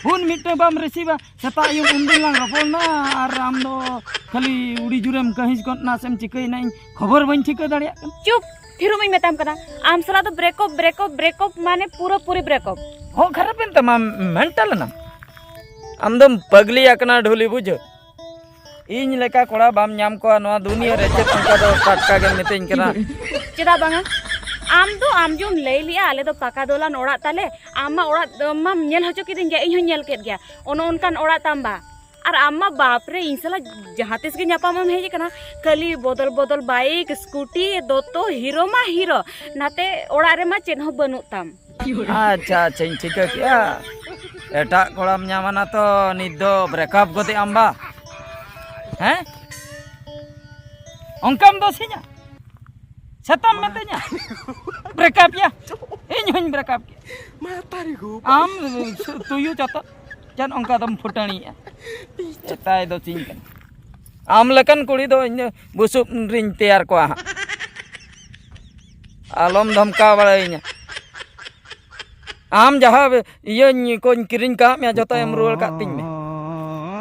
ᱯᱷᱳᱱ ᱢᱤᱫᱴᱟᱝ ᱵᱟᱢ ᱨᱤᱥᱤᱵᱟ᱾ ᱥᱮᱛᱟᱜ ᱟᱹᱭᱩᱵ ᱩᱱᱫᱤᱱ ᱞᱟᱝ ᱨᱚᱯᱚᱲ ᱞᱮᱱᱟ ᱟᱨ ᱟᱢ ᱫᱚ ᱠᱷᱟᱹᱞᱤ ᱩᱰᱤ ᱡᱳᱨᱮᱢ ᱠᱟᱹᱦᱤᱥ ᱜᱚᱫ ᱱᱟ ᱥᱮᱢ ᱪᱤᱠᱟᱹᱭᱮᱱᱟ, ᱤᱧ ᱠᱷᱚᱵᱚᱨ ᱵᱟᱹᱧ ᱴᱷᱤᱠᱟᱹ ᱫᱟᱲᱮᱭᱟᱜ ᱠᱟᱱᱟ᱾ ᱪᱩᱯ! ᱛᱷᱤᱨᱚᱜ ᱢᱟᱹᱧ ᱢᱮᱛᱟᱢ ᱠᱟᱱᱟ, ᱟᱢ ᱥᱟᱞᱟᱜ ᱫᱚ ᱵᱨᱮᱠᱚᱯ, ᱵᱨᱮᱠᱚᱯ, ᱵᱨᱮᱠᱚᱯ ᱢᱟᱱᱮ ᱯᱩᱨᱟᱹ ᱯᱩᱨᱤ ᱵᱨᱮᱠᱚᱯ᱾ ᱦᱚᱸ, ᱠᱷᱟᱨᱟᱯ ᱮᱱ ᱛᱟᱢᱟ, ᱢᱮᱱᱴᱟᱞ ᱮᱱᱟᱢ᱾ ᱟᱢ ᱫᱚᱢ ᱯᱟᱜᱽᱞᱤ ᱟᱠᱟᱱᱟ ᱰᱷᱩᱞᱤ, ᱵᱩᱡᱷᱟᱹᱣ᱾ ᱤᱧ ᱞᱮᱠᱟ ᱠᱚᱲᱟ ᱵᱟᱢ ᱧᱟᱢ ᱠᱚᱣᱟ ᱱᱚᱣᱟ ᱫᱩᱱᱤᱭᱟᱹ ᱨᱮ, ᱪᱮᱫ ᱚᱱᱠᱟ ᱫᱚ ᱴᱟᱴᱠᱟ ᱜᱮᱢ ᱢᱤᱛᱟᱹᱧ ᱠᱟᱱᱟ? ᱪᱮᱫᱟᱜ ᱵᱟᱝᱟ? ᱟᱢ ᱫᱚ ᱟᱢ ᱡᱮᱢ ᱞᱟᱹᱭ ᱞᱮᱜᱼᱟ, ᱟᱞᱮ ᱫᱚ ᱯᱟᱠᱟ ᱫᱚᱞᱟᱱ ᱚᱲᱟᱜ ᱛᱟᱞᱮ, ᱟᱢ ᱢᱟ ᱚᱲᱟᱜ ᱢᱟᱢ ᱧᱮᱞ ᱦᱚᱪᱚ ᱠᱤᱫᱤᱧ ᱜᱮᱭᱟ, ᱤᱧ ᱦᱚᱸᱧ ᱧᱮᱞ ᱠᱮᱫ ᱜᱮᱭᱟ᱾ ᱚᱱᱮ ᱚᱱᱠᱟᱱ ᱚᱲᱟᱜ ᱛᱟᱢ ᱵᱟ᱾ ᱟᱨ ᱟᱢ ᱢᱟ ᱵᱟᱯ ᱨᱮ, ᱤᱧ ᱥᱟᱞᱟᱜ ᱡᱟᱦᱟᱸ ᱛᱤᱥ ᱜᱮ ᱧᱟᱯᱟᱢ ᱮᱢ ᱦᱮᱡ ᱟᱠᱟᱱᱟ, ᱠᱷᱟᱹᱞᱤ ᱵᱚᱫᱚᱞ ᱵᱚᱫᱚᱞ ᱵᱟᱭᱤᱠ, ᱥᱠᱩᱴᱤ, ᱫᱚᱛᱚ, ᱦᱤᱨᱳ ᱢᱟ ᱦᱤᱨᱳ, ᱱᱟᱛᱮ ᱚᱲᱟᱜ ᱨᱮᱢᱟ ᱪᱮᱫ ᱦᱚᱸ ᱵᱟᱹᱱᱩᱜ ᱛᱟᱢ᱾ ᱟᱪᱪᱷᱟ, ᱟᱪᱪᱷᱟᱧ ᱴᱷᱤᱠᱟᱹ ᱠᱮᱜᱼᱟ᱾ ᱮᱴᱟᱜ ᱠᱚᱲᱟᱢ ᱧᱟᱢᱟᱱᱟ ᱛᱚ, ᱱᱤᱛ ᱫᱚ ᱵᱨᱮᱠᱟᱯ ᱜᱚᱫᱮᱜ ᱟᱢ ᱵᱟ? ᱦᱮᱸ? ᱚᱱᱠᱟᱢ ᱫᱳᱥᱤᱧᱟ? ᱥᱮᱛᱟᱢ ᱢᱮᱛᱟᱹᱧᱟ? ᱵᱨᱮᱠᱟᱯ ᱭᱟ? ᱤᱧ ᱦᱚᱧ ᱵᱨᱮᱠᱟᱯ ᱠᱮᱜᱼᱟ᱾ ᱟᱢ ᱥᱩ-, ᱛᱩᱭᱩ ᱪᱚᱛᱚ, ᱪᱮᱫ ᱚᱱᱠᱟ ᱫᱚᱢ ᱯᱷᱩᱴᱟᱹᱱᱤᱭᱮᱜᱼᱟ? ᱮᱴᱟᱭ ᱫᱳᱥᱤᱧ ᱠᱟᱱᱟ᱾ ᱟᱢ ᱞᱮᱠᱟᱱ ᱠᱩᱲᱤ ᱫᱚ ᱤᱧ ᱫᱚ ᱵᱩᱥᱩᱵ ᱨᱤᱧ ᱛᱮᱭᱟᱨ ᱠᱚᱣᱟ ᱦᱟᱸᱜ᱾ ᱟᱞᱚᱢ ᱫᱷᱚᱢᱠᱟᱣ ᱵᱟᱲᱟᱭᱤᱧᱟ᱾ ᱟᱢ ᱡᱟᱦᱟᱸ ᱤᱭᱟᱹᱧ ᱠᱚᱧ ᱠᱤᱨᱤᱧ ᱠᱟᱜ ᱢᱮᱭᱟ, ᱡᱷᱚᱛᱚ ᱮᱢ ᱨᱩᱣᱟᱹᱲ ᱠᱟᱜ ᱛᱤᱧ ᱢᱮ᱾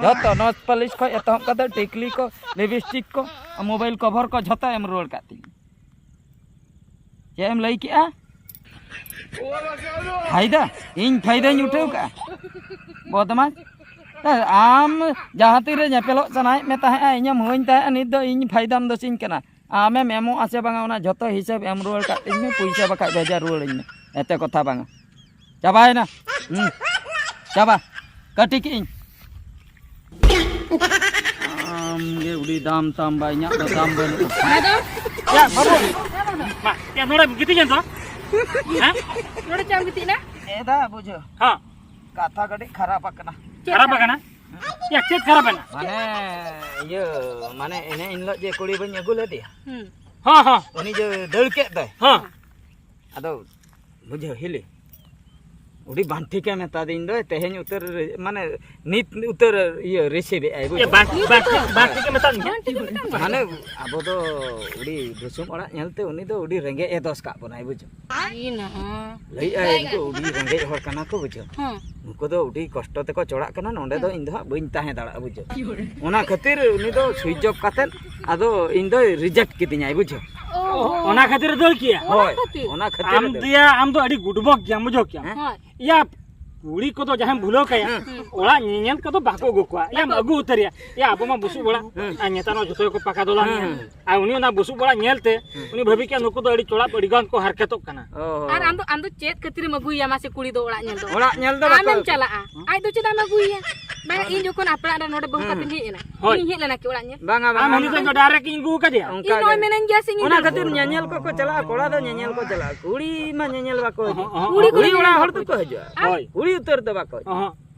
ᱡᱷᱚᱛᱚ, ᱱᱚᱡᱽ ᱯᱟᱹᱞᱤᱥ ᱠᱷᱚᱡ ᱮᱛᱚᱦᱚᱵ ᱠᱟᱛᱮ ᱴᱤᱠᱞᱤ ᱠᱚ, ᱞᱤᱯᱤᱥᱴᱤᱠ ᱠᱚ, ᱢᱳᱵᱟᱭᱤᱞ ᱠᱚᱵᱷᱚᱨ ᱠᱚ, ᱡᱷᱚᱛᱚ ᱮᱢ ᱨᱩᱣᱟᱹᱲ ᱠᱟᱜ ᱛᱤᱧ ᱢᱮ᱾ ᱪᱮᱫ ᱮᱢ ᱞᱟᱹᱭ ᱠᱮᱜᱼᱟ? ᱯᱷᱟᱭᱫᱟ? ᱤᱧ ᱯᱷᱟᱭᱫᱟᱧ ᱩᱴᱷᱟᱹᱣ ᱠᱟᱜᱼᱟ? ᱵᱚᱫᱢᱟᱥ! ᱟᱢ ᱡᱟᱦᱟᱸ ᱛᱤᱨᱮ ᱧᱮᱯᱮᱞᱚᱜ ᱥᱟᱱᱟᱭᱮᱫ ᱢᱮ ᱛᱟᱦᱮᱸᱫᱼᱟ, ᱤᱧᱮᱢ ᱦᱚᱦᱚᱧ ᱛᱟᱦᱮᱸᱫᱼᱟ, ᱱᱤᱛ ᱫᱚ ᱤᱧ ᱯᱷᱟᱭᱫᱟᱢ ᱫᱳᱥᱤᱧ ᱠᱟᱱᱟ᱾ ᱟᱢᱮᱢ ᱮᱢᱚᱜᱼᱟ ᱥᱮ ᱵᱟᱝᱟ, ᱚᱱᱟ ᱡᱷᱚᱛᱚ ᱦᱤᱥᱟᱹᱵ ᱮᱢ ᱨᱩᱣᱟᱹᱲ ᱠᱟᱜ ᱛᱤᱧ ᱢᱮ, ᱯᱩᱭᱥᱟᱹ ᱵᱟᱠᱷᱟᱡ ᱵᱷᱮᱡᱟ ᱨᱩᱣᱟᱹᱲᱟᱹᱧ ᱢᱮ᱾ ᱮᱛᱮ ᱠᱚᱛᱷᱟ ᱵᱟᱝᱟ᱾ ᱪᱟᱵᱟᱭᱮᱱᱟ᱾ ᱦᱩᱸ᱾ ᱪᱟᱵᱟ᱾ ᱠᱟᱹᱴᱤ ᱠᱮᱜ ᱤᱧ᱾ ᱟᱢ ᱜᱮ ᱩᱰᱤ ᱫᱟᱢ ᱛᱟᱢ ᱵᱟ, ᱤᱧᱟᱹᱜ ᱫᱚ ᱫᱟᱢ ᱵᱟᱹᱱᱩᱜᱼᱟ᱾ ᱟᱫᱚ ᱭᱟ ᱵᱟᱹᱵᱩ, ᱢᱟ, ᱭᱟ ᱱᱚᱰᱮ ᱜᱤᱛᱤᱡ ᱮᱱ ᱫᱚ᱾ ᱦᱮᱸ? ᱱᱚᱰᱮ ᱪᱮᱫ ᱮᱢ ᱜᱤᱛᱤᱡ ᱮᱱᱟ? ᱮ ᱫᱟ ᱵᱩᱡᱷᱟᱹᱣ᱾ ᱦᱚᱸ᱾ ᱠᱟᱛᱷᱟ ᱠᱟᱹᱴᱤᱡ ᱠᱷᱟᱨᱟᱯ ᱟᱠᱟᱱᱟ᱾ ᱪᱮᱫ ᱠᱷᱟᱨᱟᱯ ᱠᱷᱟᱨᱟᱯ? ᱟᱠᱟᱱᱟ? ᱭᱟ, ᱪᱮᱫ ᱠᱷᱟᱨᱟᱯ ᱮᱱᱟ? ᱢᱟᱱᱮ, ᱤᱭᱟᱹ, ᱢᱟᱱᱮ ᱮᱱᱮ ᱦᱤᱞᱳᱜ ᱡᱮ ᱠᱩᱲᱤ ᱵᱟᱹᱧ ᱟᱹᱜᱩ ᱞᱮᱫᱮᱭᱟ᱾ ᱦᱩᱸ᱾ ᱦᱚᱸ, ᱦᱚᱸ᱾ ᱩᱱᱤ ᱡᱮ ᱫᱟᱹᱲ ᱠᱮᱫ ᱫᱚᱭ᱾ ᱦᱚᱸ᱾ ᱟᱫᱚ ᱵᱩᱡᱷᱟᱹᱣ ᱦᱤᱞᱤ᱾ ᱩᱰᱤ ᱵᱟᱝ ᱴᱷᱤᱠᱮ ᱢᱮᱛᱟᱫᱤᱧ ᱫᱚᱭ, ᱛᱮᱦᱮᱧ ᱩᱛᱟᱹᱨ ᱨᱮ, ᱢᱟᱱᱮ, ᱱᱤᱛ ᱩᱛᱟᱹᱨ, ᱤᱭᱟᱹ, receive ᱮᱫ ᱟᱭ, ᱮ, ᱵᱩᱡᱷᱟᱹᱣ? ᱵᱟᱝ, ᱵᱟᱝ ᱴᱷᱤᱠ, ᱵᱟᱝ ᱴᱷᱤᱠᱮ ᱢᱮᱛᱟᱫ ᱢᱮᱭᱟ? ᱵᱟᱝ ᱴᱷᱤᱠᱮ ᱢᱮᱛᱟᱫ ᱢᱮᱭᱟ? ᱢᱟᱱᱮ, ᱟᱵᱚ ᱫᱚ ᱩᱰᱤ ᱵᱩᱥᱩᱵ ᱚᱲᱟᱜ ᱧᱮᱞᱛᱮ ᱩᱱᱤ ᱫᱚ ᱩᱰᱤ ᱨᱮᱸᱜᱮᱡ ᱮ ᱫᱚᱥ ᱠᱟᱜ ᱵᱚᱱᱟᱭ, ᱵᱩᱡᱷᱟᱹᱣ? ᱤ ᱱᱟ᱾ ᱞᱟᱹᱭᱮᱫ ᱟᱭ, ᱩᱱᱠᱩ ᱩᱰᱤ ᱨᱮᱸᱜᱮᱡ ᱦᱚᱲ ᱠᱟᱱᱟ ᱠᱚ, ᱵᱩᱡᱷᱟᱹᱣ? ᱦᱮᱸ᱾ ᱩᱱᱠᱩ ᱫᱚ ᱩᱰᱤ ᱠᱚᱥᱴᱚ ᱛᱮᱠᱚ ᱪᱚᱲᱟᱜ ᱠᱟᱱᱟ, ᱱᱚᱸᱰᱮ ᱫᱚ ᱦᱮᱸ᱾ ᱤᱧ ᱫᱚ ᱦᱟᱸᱜ ᱵᱟᱹᱧ ᱛᱟᱦᱮᱸ ᱫᱟᱲᱮᱭᱟᱜᱼᱟ, ᱵᱩᱡᱷᱟᱹᱣ? ᱚᱱᱟ ᱠᱷᱟᱹᱛᱤᱨ ᱩᱱᱤ ᱫᱚ switch off ᱠᱟᱛᱮᱫ ᱟᱫᱚ ᱤᱧ ᱫᱚᱭ reject ᱠᱤᱫᱤᱧᱟᱭ, ᱵᱩᱡᱷᱟᱹᱣ? ᱚ, ᱚᱱᱟ ᱠᱷᱟᱹᱛᱤᱨ ᱮ ᱫᱟᱹᱲ ᱠᱮᱭᱟ? ᱚᱱᱟ ᱦᱳᱭ, ᱠᱷᱟᱹᱛᱤᱨ? ᱚᱱᱟ ᱠᱷᱟᱹᱛᱤᱨ ᱟᱢ ᱮ ᱫᱟᱹᱲ ᱫᱚᱭᱟ, ᱟᱢ ᱫᱚ ᱟᱹᱰᱤ ᱜᱩᱰᱵᱚᱠ ᱜᱮᱭᱟᱢ, ᱵᱩᱡᱷᱟᱹᱣ ᱠᱮᱭᱟᱢ? ᱦᱮᱸ? ᱦᱳᱭ᱾ ᱭᱟ, ᱠᱩᱲᱤ ᱠᱚᱫᱚ ᱡᱟᱦᱟᱸᱭᱮᱢ ᱵᱷᱩᱞᱟᱹᱣ ᱠᱟᱭᱟ, ᱦᱮᱸ᱾ ᱚᱲᱟᱜ ᱧᱮᱧᱮᱞ ᱠᱚᱫᱚ ᱵᱟᱠᱚ ᱟᱹᱜᱩ ᱠᱚᱣᱟ᱾ ᱭᱟᱢ ᱵᱟᱠᱚ ᱟᱹᱜᱩ ᱩᱛᱟᱹᱨᱮᱭᱟ᱾ ᱭᱟ, ᱟᱵᱚ ᱢᱟ ᱵᱩᱥᱩᱵ ᱚᱲᱟᱜ, ᱦᱮᱸ᱾ ᱟᱨ ᱱᱮᱛᱟᱨ ᱢᱟ ᱡᱚᱛᱚ ᱜᱮᱠᱚ ᱯᱟᱠᱟ ᱫᱚᱞᱟᱱ ᱦᱮᱸ, ᱮᱫᱟ᱾ ᱦᱮᱸ᱾ ᱟᱨ ᱩᱱᱤ ᱚᱱᱟ ᱵᱩᱥᱩᱵ ᱚᱲᱟᱜ ᱧᱮᱞᱛᱮ, ᱦᱮᱸ᱾ ᱩᱱᱤ ᱵᱷᱟᱹᱵᱤ ᱠᱮᱜᱼᱟ, "ᱱᱩᱠᱩ ᱫᱚ ᱟᱹᱰᱤ ᱪᱚᱲᱟ, ᱟᱹᱰᱤ ᱜᱟᱱ ᱠᱚ ᱦᱟᱨᱠᱮᱛᱚᱜ ᱠᱟᱱᱟ᱾" ᱚ᱾ ᱟᱨ ᱟᱢ ᱫᱚ, ᱟᱢ ᱫᱚ ᱪᱮᱫ ᱠᱷᱟᱹᱛᱤᱨᱮᱢ ᱟᱹᱜᱩᱭᱮᱭᱟ ᱢᱟᱥᱮ ᱠᱩᱲᱤ ᱫᱚ ᱚᱲᱟᱜ ᱧᱮᱞ ᱫᱚ? ᱚᱲᱟᱜ ᱧᱮᱞ ᱫᱚ ᱵᱟᱠᱚ ᱟᱢᱮᱢ ᱟᱹᱜᱩ᱾ ᱪᱟᱞᱟᱜᱼᱟ᱾ ᱦᱮᱸ᱾ ᱟᱡ ᱫᱚ ᱪᱮᱫᱟᱜ ᱮᱢ ᱟᱹᱜᱩᱭᱮᱭᱟ? ᱵᱟᱝ, ᱦᱮᱸ᱾ ᱤᱧ ᱡᱚᱠᱷᱚᱱ ᱟᱯᱲᱟᱜ ᱨᱮ ᱱᱚᱰᱮ ᱵᱟᱹᱦᱩ ᱦᱮᱸ᱾ ᱠᱟᱛᱮᱧ ᱦᱮᱡ ᱮᱱᱟ, ᱦᱳᱭ᱾ ᱤᱧ ᱦᱮᱡ ᱞᱮᱱᱟ ᱠᱤ ᱚᱲᱟᱜ ᱧᱮᱞ? ᱵᱟᱝᱟ, ᱟᱢ ᱵᱟᱝᱟ᱾ ᱦᱤᱞᱤ ᱫᱚ direct ᱤᱧ ᱟᱹᱜᱩ ᱠᱟᱫᱮᱭᱟ? ᱚᱱᱠᱟ ᱤᱧ ᱱᱚᱜᱼᱚᱭ ᱜᱮ᱾ ᱢᱮᱱᱟᱹᱧ ᱜᱮᱭᱟ ᱥᱮ ᱤᱧ ᱚᱱᱟ ᱦᱤᱡᱩᱜ᱾ ᱠᱷᱟᱹᱛᱤᱨ ᱧᱮᱧᱮᱞ ᱠᱚᱠᱚ ᱪᱟᱞᱟᱜᱼᱟ, ᱠᱚᱲᱟ ᱫᱚ ᱧᱮᱧᱮᱞ ᱠᱚ ᱪᱟᱞᱟᱜᱼᱟ, ᱠᱩᱲᱤ ᱢᱟ ᱧᱮᱧᱮᱞ ᱵᱟᱠᱚ ᱦᱤᱡᱩᱜᱼᱟ᱾ ᱚᱦᱚᱸ, ᱚᱦᱚᱸ᱾ ᱠᱩᱲᱤ ᱠᱩᱲᱤ ᱚᱲᱟᱜ ᱦᱚᱲ ᱫᱚᱠᱚ ᱦᱤᱡᱩᱜᱼᱟ᱾ ᱦᱳᱭ᱾ ᱠᱩᱲᱤ ᱩᱛᱟᱹᱨ ᱫᱚ ᱵᱟᱠᱚ ᱦᱤᱡᱩᱜᱼᱟ᱾ ᱚᱦᱚᱸ᱾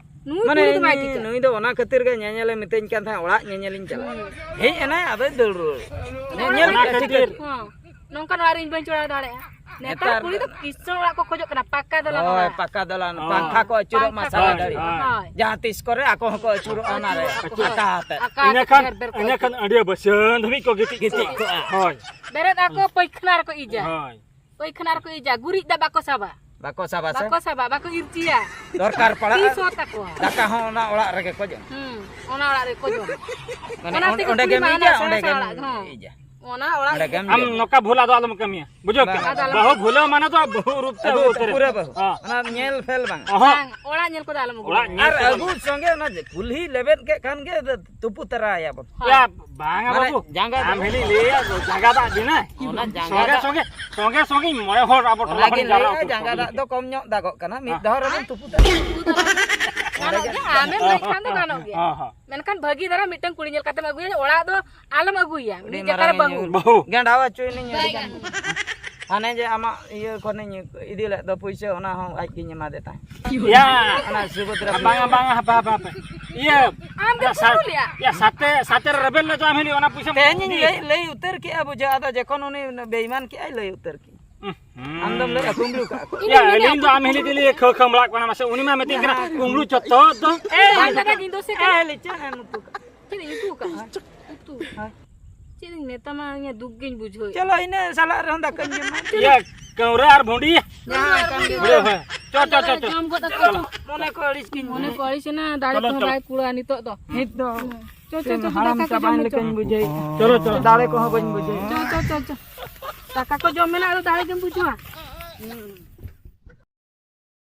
ᱱᱩᱭ ᱢᱟᱱᱮ ᱠᱩᱲᱤ ᱫᱚ ᱵᱟᱭ ᱱᱩᱭ, ᱴᱷᱤᱠᱟ᱾ ᱱᱩᱭ ᱫᱚ ᱚᱱᱟ ᱠᱷᱟᱹᱛᱤᱨ ᱜᱮ ᱧᱮᱧᱮᱞᱮ ᱢᱤᱛᱟᱹᱧ ᱠᱟᱱ ᱛᱟᱦᱮᱸᱫ, ᱚᱲᱟᱜ ᱧᱮᱧᱮᱞᱤᱧ ᱪᱟᱞᱟᱜᱼᱟ᱾ ᱦᱩᱸ᱾ ᱦᱮᱡ ᱮᱱᱟᱭ, ᱟᱫᱚᱭ ᱫᱟᱹᱲ ᱨᱩᱣᱟᱹᱲ᱾ ᱧᱮᱧᱮᱞ ᱚᱱᱟ ᱠᱮᱫᱼᱟ, ᱴᱷᱤᱠ ᱠᱷᱟᱹᱛᱤᱨ᱾ ᱟᱪᱷᱮ᱾ ᱦᱚᱸ᱾ ᱱᱚᱝᱠᱟᱱ ᱟᱨ ᱤᱧ ᱵᱟᱹᱧ ᱪᱚᱲᱟᱣ ᱫᱟᱲᱮᱭᱟᱜᱼᱟ᱾ ᱱᱮᱛᱟᱨ ᱱᱮᱛᱟᱨ ᱠᱩᱲᱤ ᱫᱚ ᱫᱚ ᱠᱤᱥᱟᱹᱬ ᱚᱲᱟᱜ ᱠᱚ ᱠᱷᱚᱡᱚᱜ ᱠᱟᱱᱟ, ᱯᱟᱠᱟ ᱫᱚᱞᱟᱱ ᱦᱳᱭ, ᱚᱲᱟᱜ᱾ ᱯᱟᱠᱟ ᱫᱚᱞᱟᱱ, ᱦᱳᱭ᱾ ᱯᱟᱝᱠᱷᱟ ᱠᱚ ᱟᱹᱪᱩᱨᱚᱜ ᱢᱟ ᱯᱟᱝᱠᱷᱟ ᱥᱟᱨᱟ ᱠᱚ ᱜᱷᱟᱹᱲᱤᱡ᱾ ᱟᱹᱪᱩᱨᱚᱜ᱾ ᱦᱳᱭ᱾ ᱡᱟᱦᱟᱸ ᱛᱤᱥ ᱠᱚᱨᱮ ᱟᱠᱚ ᱦᱚᱸᱠᱚ ᱟᱹᱪᱩᱨᱚᱜᱼᱟ ᱚᱱᱟ ᱨᱮ, ᱟᱠᱚ ᱦᱚᱸ᱾ ᱟᱠᱟ ᱟᱛᱮᱫ᱾ ᱟᱠᱟ ᱤᱱᱟᱹ ᱟᱛᱮᱫ ᱠᱷᱟᱱ, ᱰᱷᱮᱨ ᱰᱷᱮᱨ ᱠᱚ ᱤᱱᱟᱹ ᱟᱹᱪᱩᱨᱚᱜᱼᱟ᱾ ᱠᱷᱟᱱ ᱟᱹᱰᱤ ᱵᱟᱹᱥᱭᱟᱹ ᱫᱷᱟᱹᱵᱤᱡ ᱠᱚ ᱜᱤᱛᱤᱡ ᱜᱤᱛᱤᱡ ᱠᱚᱜᱼᱟ᱾ ᱠᱚᱜᱼᱟ᱾ ᱦᱳᱭ᱾ ᱵᱮᱨᱮᱫ ᱟᱠᱚ, ᱯᱟᱹᱭᱠᱷᱟᱹᱱᱟ ᱨᱮᱠᱚ ᱤᱡᱟ᱾ ᱦᱳᱭ᱾ ᱯᱟᱹᱭᱠᱷᱟᱹᱱᱟ ᱨᱮᱠᱚ ᱤᱡᱟ, ᱜᱩᱨᱤᱡ ᱫᱟᱜ ᱵᱟᱠᱚ ᱥᱟᱵᱟ᱾ ᱵᱟᱠᱚ ᱥᱟᱵᱟ ᱥᱮ? ᱵᱟᱠᱚ ᱥᱟᱵᱟ, ᱵᱟᱠᱚ ᱤᱨᱪᱤᱭᱟ᱾ ᱫᱚᱨᱠᱟᱨ ᱯᱟᱲᱟᱜᱼᱟ, ᱛᱤᱥ ᱦᱚᱸ ᱛᱟᱠᱚᱣᱟ᱾ ᱫᱟᱠᱟ ᱦᱚᱸ ᱚᱱᱟ ᱚᱲᱟᱜ ᱨᱮᱜᱮ ᱠᱚ ᱡᱚᱢᱟ᱾ ᱦᱩᱸ, ᱚᱱᱟ ᱚᱲᱟᱜ ᱨᱮᱜᱮ ᱠᱚ ᱡᱚᱢᱟ᱾ ᱢᱟᱱᱮ ᱚᱱᱟ ᱚᱸᱰᱮ, ᱛᱮᱜᱮ ᱚᱸᱰᱮ ᱠᱩᱲᱤ ᱜᱮᱢ ᱢᱟ ᱦᱟᱱᱟ ᱤᱡᱟ, ᱥᱟᱦᱟ ᱚᱸᱰᱮ ᱥᱟᱦᱟ ᱜᱮᱢ ᱚᱲᱟᱜ ᱦᱚᱸ᱾ ᱤᱡᱟ᱾ ᱚᱱᱟ ᱚᱲᱟᱜ ᱚᱸᱰᱮ ᱨᱮᱜᱮ᱾ ᱜᱮᱢ ᱟᱢ ᱡᱚᱢᱟ᱾ ᱱᱚᱝᱠᱟ ᱵᱷᱩᱞ ᱟᱫᱚ ᱟᱞᱚᱢ ᱠᱟᱹᱢᱤᱭᱟ, ᱵᱩᱡᱷᱟᱹᱣ ᱵᱟᱝ᱾ ᱠᱮᱫᱟᱢ? ᱟᱫᱚ ᱟᱞᱚᱢ ᱵᱟᱹᱦᱩ ᱵᱷᱩᱞᱟᱹᱣ ᱢᱟᱱᱮ ᱫᱚ ᱵᱟᱹᱦᱩ ᱨᱩᱯ ᱛᱮ ᱟᱹᱜᱩ ᱟᱹᱜᱩ ᱩᱛᱟᱹᱨ᱾ ᱯᱩᱨᱟᱹ ᱵᱟᱹᱦᱩ᱾ ᱦᱚᱸ᱾ ᱚᱱᱟ ᱧᱮᱞ ᱯᱷᱮᱞ ᱵᱟᱝ᱾ ᱚᱦᱚᱸ᱾ ᱵᱟᱝ, ᱚᱲᱟᱜ ᱧᱮᱞ ᱠᱚᱫᱚ ᱟᱞᱚᱢ ᱟᱹᱜᱩ ᱚᱲᱟᱜ ᱠᱚᱣᱟ᱾ ᱧᱮᱞ ᱟᱨ ᱠᱚᱫᱚ ᱟᱹᱜᱩ ᱵᱟᱝ᱾ ᱥᱚᱸᱜᱮ ᱚᱱᱟ ᱠᱩᱞᱦᱤ ᱞᱮᱵᱮᱫ ᱠᱮᱫ ᱠᱷᱟᱱ ᱜᱮ ᱛᱩᱯᱩ ᱛᱟᱨᱟᱭᱟᱵᱚᱱ᱾ ᱦᱳᱭ᱾ ᱭᱟ, ᱵᱟᱝᱟ ᱢᱟᱱᱮ ᱵᱟᱹᱵᱩ, ᱡᱟᱸᱜᱟ ᱟᱢ ᱫᱚ ᱦᱤᱞᱤ ᱞᱟᱹᱭᱟ, ᱡᱟᱸᱜᱟ ᱫᱟᱜ ᱫᱤᱱᱟᱹ᱾ ᱚᱱᱟ ᱡᱟᱸᱜᱟ ᱥᱚᱸᱜᱮ ᱫᱟᱜ ᱥᱚᱸᱜᱮ, ᱥᱚᱸᱜᱮ ᱥᱚᱸᱜᱮ ᱢᱚᱬᱮ ᱦᱚᱲ ᱟᱵᱚ ᱴᱚᱞᱟ ᱚᱱᱟᱜᱤᱧ ᱠᱷᱚᱱ ᱡᱟᱣᱨᱟ ᱞᱟᱹᱭᱟ, ᱩᱛᱟᱹᱨ ᱡᱟᱸᱜᱟ ᱠᱚᱜ ᱫᱟᱜ ᱢᱮ᱾ ᱫᱚ ᱠᱚᱢ ᱧᱚᱜ ᱫᱟᱜᱚᱜ ᱠᱟᱱᱟ, ᱢᱤᱫ ᱦᱮᱸ᱾ ᱫᱷᱟᱣ ᱨᱮᱵᱚᱱ ᱛᱩᱯᱩ ᱫᱟᱲᱮᱭᱟᱜᱼᱟ᱾ ᱜᱟᱱᱚᱜ ᱜᱮᱭᱟ, ᱟᱢᱮᱢ ᱞᱟᱹᱭ ᱠᱷᱟᱱ ᱫᱚ ᱜᱟᱱᱚᱜ ᱜᱮᱭᱟ᱾ ᱦᱚᱸ, ᱦᱚᱸ᱾ ᱢᱮᱱᱠᱷᱟᱱ ᱵᱷᱟᱹᱜᱤ ᱫᱷᱟᱨᱟ ᱢᱤᱫᱴᱟᱝ ᱠᱩᱲᱤ ᱧᱮᱞ ᱠᱟᱛᱮᱢ ᱟᱹᱜᱩᱭᱟ, ᱚᱲᱟᱜ ᱫᱚ ᱟᱞᱚᱢ ᱟᱹᱜᱩᱭᱟ, ᱟᱹᱰᱤ ᱢᱤᱫ ᱡᱟᱭᱜᱟ ᱨᱮ ᱢᱟᱨᱟᱝ ᱵᱟᱹᱦᱩ᱾ ᱵᱟᱹᱦᱩ᱾ ᱜᱮᱸᱰᱟᱣ ᱦᱚᱪᱚᱭᱮᱱᱟᱹᱧ ᱟᱹᱰᱤ ᱜᱟᱱ᱾ ᱦᱟᱱᱮ ᱡᱮ ᱟᱢᱟᱜ ᱤᱭᱟᱹ ᱠᱷᱚᱱᱤᱧ ᱤᱫᱤ ᱞᱮᱫ ᱫᱚ ᱯᱩᱭᱥᱟᱹ, ᱚᱱᱟ ᱦᱚᱸ ᱟᱡ ᱜᱤᱧ ᱮᱢᱟ ᱫᱮ ᱛᱟᱦᱮᱸᱫ᱾ ᱭᱟ᱾ ᱚᱱᱟ ᱥᱩᱵᱷᱚᱫᱨᱟ ᱵᱟᱝᱟ, ᱯᱩᱭᱥᱟᱹ᱾ ᱵᱟᱝᱟ, ᱦᱟᱯᱮ, ᱦᱟᱯᱮ, ᱦᱟᱯᱮ᱾ ᱤᱭᱟᱹ, ᱟᱢ ᱜᱮᱢ ᱥᱟ-, ᱠᱩᱢᱵᱽᱲᱩ ᱞᱮᱜᱼᱟ? ᱭᱟ, ᱥᱟᱛᱮ, ᱥᱟᱛᱮ ᱨᱮ ᱨᱮᱵᱮᱱ ᱞᱮᱫ ᱫᱚ ᱟᱢ ᱦᱤᱞᱤ, ᱚᱱᱟ ᱯᱩᱭᱥᱟᱹ ᱛᱮᱦᱮᱧ ᱤᱧ ᱞᱟᱹᱭ, ᱞᱟᱹᱭ ᱩᱛᱟᱹᱨ ᱠᱮᱜᱼᱟ, ᱵᱩᱡᱷᱟᱹᱣ, ᱟᱫᱚ ᱡᱚᱠᱷᱚᱱ ᱩᱱᱤ ᱵᱮᱭᱢᱟᱱ ᱠᱮᱜᱼᱟᱭ, ᱞᱟᱹᱭ ᱩᱛᱟᱹᱨ ᱠᱮᱜᱼᱟ᱾ ᱦᱩᱸ᱾ ᱟᱢ ᱫᱚᱢ ᱞᱟᱹᱭᱮᱜᱼᱟ ᱠᱩᱢᱵᱽᱲᱩ ᱠᱟᱜᱼᱟ ᱠᱚ᱾ ᱤᱧ ᱭᱟ, ᱫᱚᱧ ᱢᱮᱱᱮᱜᱼᱟ ᱟᱹᱞᱤᱧ ᱫᱚ ᱟᱢ ᱦᱤᱞᱤ ᱛᱮᱞᱤᱧ ᱠᱷᱟᱹᱣ ᱠᱷᱟᱹᱣ ᱵᱟᱲᱟᱜ ᱠᱟᱱᱟ, ᱢᱟᱥᱮ ᱩᱱᱤ ᱢᱟ ᱢᱤᱛᱟᱹᱧ ᱠᱟᱱᱟ, ᱡᱟᱦᱟᱸ ᱠᱩᱢᱵᱽᱲᱩ ᱪᱚᱛᱚ ᱫᱚ᱾ ᱮ, ᱵᱟᱝ ᱫᱟᱫᱟ, ᱤᱧ ᱫᱚ ᱥᱮ ᱮ, ᱞᱤᱪᱟᱹ, ᱮᱢ ᱩᱛᱩ ᱠᱟᱜᱼᱟ᱾ ᱪᱮᱫ ᱤᱧ ᱩᱛᱩ ᱠᱟᱜᱼᱟ? ᱩᱛᱩ᱾ ᱦᱳᱭ᱾ ᱪᱮᱫ ᱤᱧ ᱢᱮᱛᱟᱢᱟ, ᱤᱧᱟᱹᱜ ᱫᱩᱠ ᱜᱤᱧ ᱵᱩᱡᱷᱟᱹᱣᱮᱫ᱾ ᱪᱚᱞᱚ, ᱤᱱᱟᱹ ᱥᱟᱞᱟᱜ ᱨᱮᱦᱚᱸ ᱫᱟᱠᱟᱧ ᱡᱚᱢᱟ᱾ ᱤᱭᱟᱹ, ᱠᱟᱹᱣᱨᱟᱹ ᱟᱨ ᱵᱷᱩᱸᱰᱤ᱾ ᱡᱟᱦᱟᱸ ᱠᱟᱱ ᱜᱮ᱾ ᱵᱩᱲᱦᱟᱹ ᱦᱳᱭ᱾ ᱪᱚ, ᱪᱚ, ᱪᱚ, ᱪᱚ᱾ ᱡᱚᱢ ᱜᱚᱫ ᱟᱠᱚ᱾ ᱪᱚᱞᱚ᱾ ᱢᱚᱱᱮ ᱠᱚ ᱟᱹᱲᱤᱥ ᱜᱤᱧ ᱢᱚᱱᱮ ᱠᱚ ᱟᱹᱲᱤᱥ ᱮᱱᱟ, ᱫᱟᱲᱮ ᱪᱚᱞᱚ, ᱠᱚᱦᱚᱸ ᱪᱚᱞᱚ᱾ ᱵᱟᱭ ᱠᱩᱲᱟᱹᱜᱼᱟ ᱱᱤᱛᱚᱜ ᱫᱚ᱾ ᱱᱤᱛ ᱫᱚ ᱦᱩᱸ᱾ ᱪᱚ, ᱪᱚ, ᱪᱚ, ᱪᱚ, ᱦᱟᱲᱟᱢ ᱫᱟᱠᱟ ᱠᱚ ᱪᱟᱵᱟᱭᱮᱱ ᱡᱚᱢ ᱞᱮ ᱪᱚ᱾ ᱞᱮᱠᱟᱧ ᱵᱩᱡᱷᱟᱹᱣᱮᱫᱼᱟ᱾ ᱪᱚᱞᱚ, ᱪᱚᱞᱚ᱾ ᱫᱟᱲᱮ ᱠᱚᱦᱚᱸ ᱵᱟᱹᱧ ᱵᱩᱡᱷᱟᱹᱣᱮᱫᱼᱟ᱾ ᱪᱚ, ᱪᱚ, ᱪᱚ, ᱪᱚ᱾ ᱫᱟᱠᱟ ᱠᱚ ᱡᱚᱢ ᱢᱮ ᱱᱟ, ᱟᱫᱚ ᱫᱟᱲᱮ ᱜᱮᱢ ᱵᱩᱡᱷᱟᱹᱣᱟ᱾ ᱦᱩᱸ᱾